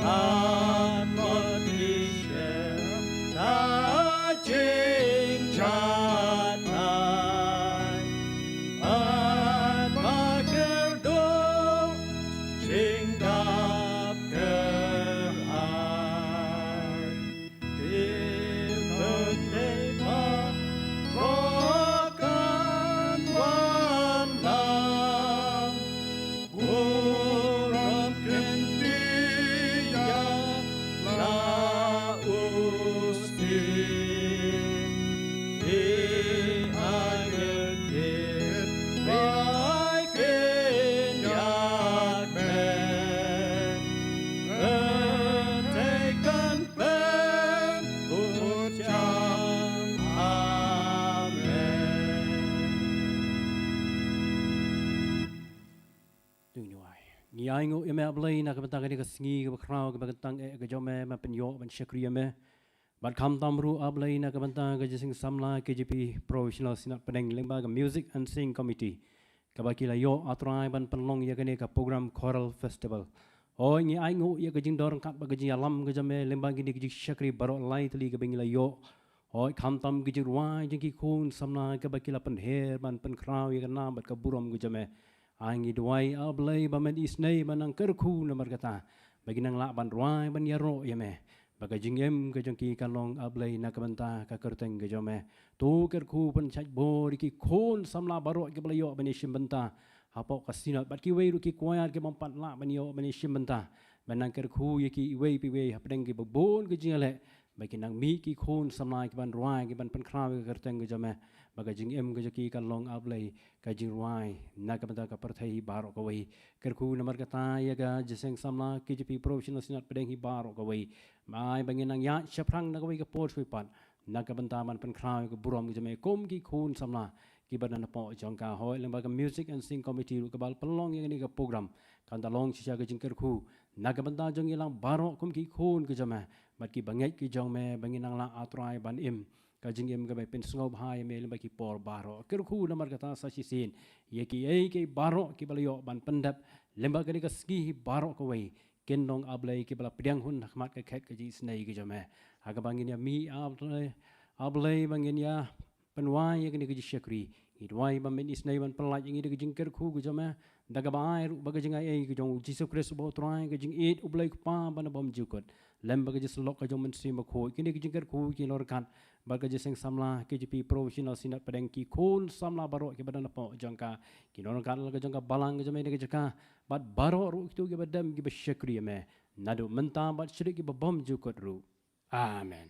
Bad mut ki shem da jingjatai. Bad ba kyrduh jingdap kyrhai. Ki kynthei baroh kan wanlam. Burom kynti ïa la u Sting. Ki angel kin rai kin ïakmen. Kynthei kan pynbud jam. Amen. To ngin ïa ai. Ngi ainguh ïa me A Blei na ka bynta kane ka sngi kaba khraw kaba kyntang eh ka jong me, ban pynïoh ban shakri ïa me. Bad khamtam ruh A Blei na ka bynta ka Jingïaseng Samla K J P Professional Synod Pdeng lyngba ka Music and Sing Committee, kaba ki la ïoh A Trai ban pynlong ïa kane ka program Choral Festival. Hooid, ngi ainguh ïa ka jingdon ryngkat bad ka jingïalam ka jong me lyngba kine ki jingshakri baroh lai tylli kaba ngi la ïoh. Hooid, khamtam ki jingrwai jong ki khun samla kaba ki la pynher ban pynkhraw ïa ka nam bad ka burom ka jong me. Ai ngi duwai A Blei ba men isynei ban nang kyrkhu namar kata ba kin nang lah ban rwai ban ïaroh ïa me, ba ka jingim ka jong ki kan long A Blei na ka bynta ka kyrteng ka jong me. To kyrkhu pynshait bor ïa ki khun samla baroh kiba la ïoh ban ïashim bynta hapoh ka Synod bad kiwei ruh ki kwaiar kibym pat lah ban ïoh ban ïashim bynta, ban nang kyrkhu ïa ki iwei pa iwei hapdeng kiba bun ki jingïaleh, ba kin nang mih ki khun samla kiban rwai kiban pynkhraw ïa ka kyrteng ka jong me, ba ka jingim ka jong ki kan long A Blei ka jingrwai na ka bynta ka pyrthei baroh kawei. Kyrkhu namar kata ïa ka Jingïaseng Samla K J P Professional Synod Pdeng hi baroh kawei. Mai ba ngin nang ïaid shaphrang na kawei ka por shuwa pat na ka bynta ban pynkhraw ïa ka burom ka jong me kum ki khun samla kiba don hapoh jong ka. Hooid, lyngba ka Music and Sing Committee ruh kaba la pynlong ïa kane ka program, kan da long shisha ka jingkyrkhu na ka bynta jong ngi lang baroh kum ki khun ka jong me bad ki bangeit ki jong me, ba ngin nang lah A Trai ban im ka jingim kaba pynsngewbha ïa me lyngba ki por baroh. Kyrkhu namar kata sa shisien ïa kiei kiei baroh kiba la ïoh ban pyndep lyngba kane ka sngi hi baroh kawei, kin long A Blei kiba la pdiang hun ha khmat ka khet ka jingisynei ka jong me. Ha kaba ngin ïa mih A Blei, A Blei ba ngin ïa pynwai ïa kane ka jingshakri, ngi duwai ba men isynei ban pynlait ïa ngi da ka jingkyrkhu ka jong me, da kaba ai ruh ba ka jingaiei ka jong U Jisu Khrist uba U Trai, ka jingïeit U Blei Kpa ba na bymjukut, lem bad ka jingsyllok ka jong u Mynsiem Bakhuid. Kine ki jingkyrkhu ki nongryngkat bad ka jingïaseng samla K J P Provisional Synod Pdeng, ki khun samla baroh kiba don hapoh jong ka, ki nongryngkat la ka jong ka balang ka jong me na ka jaka, bad baroh ruh kito kiba dem kiba shakri ïa me naduh mynta bad shaduh kiba bymjukut ruh. Amen.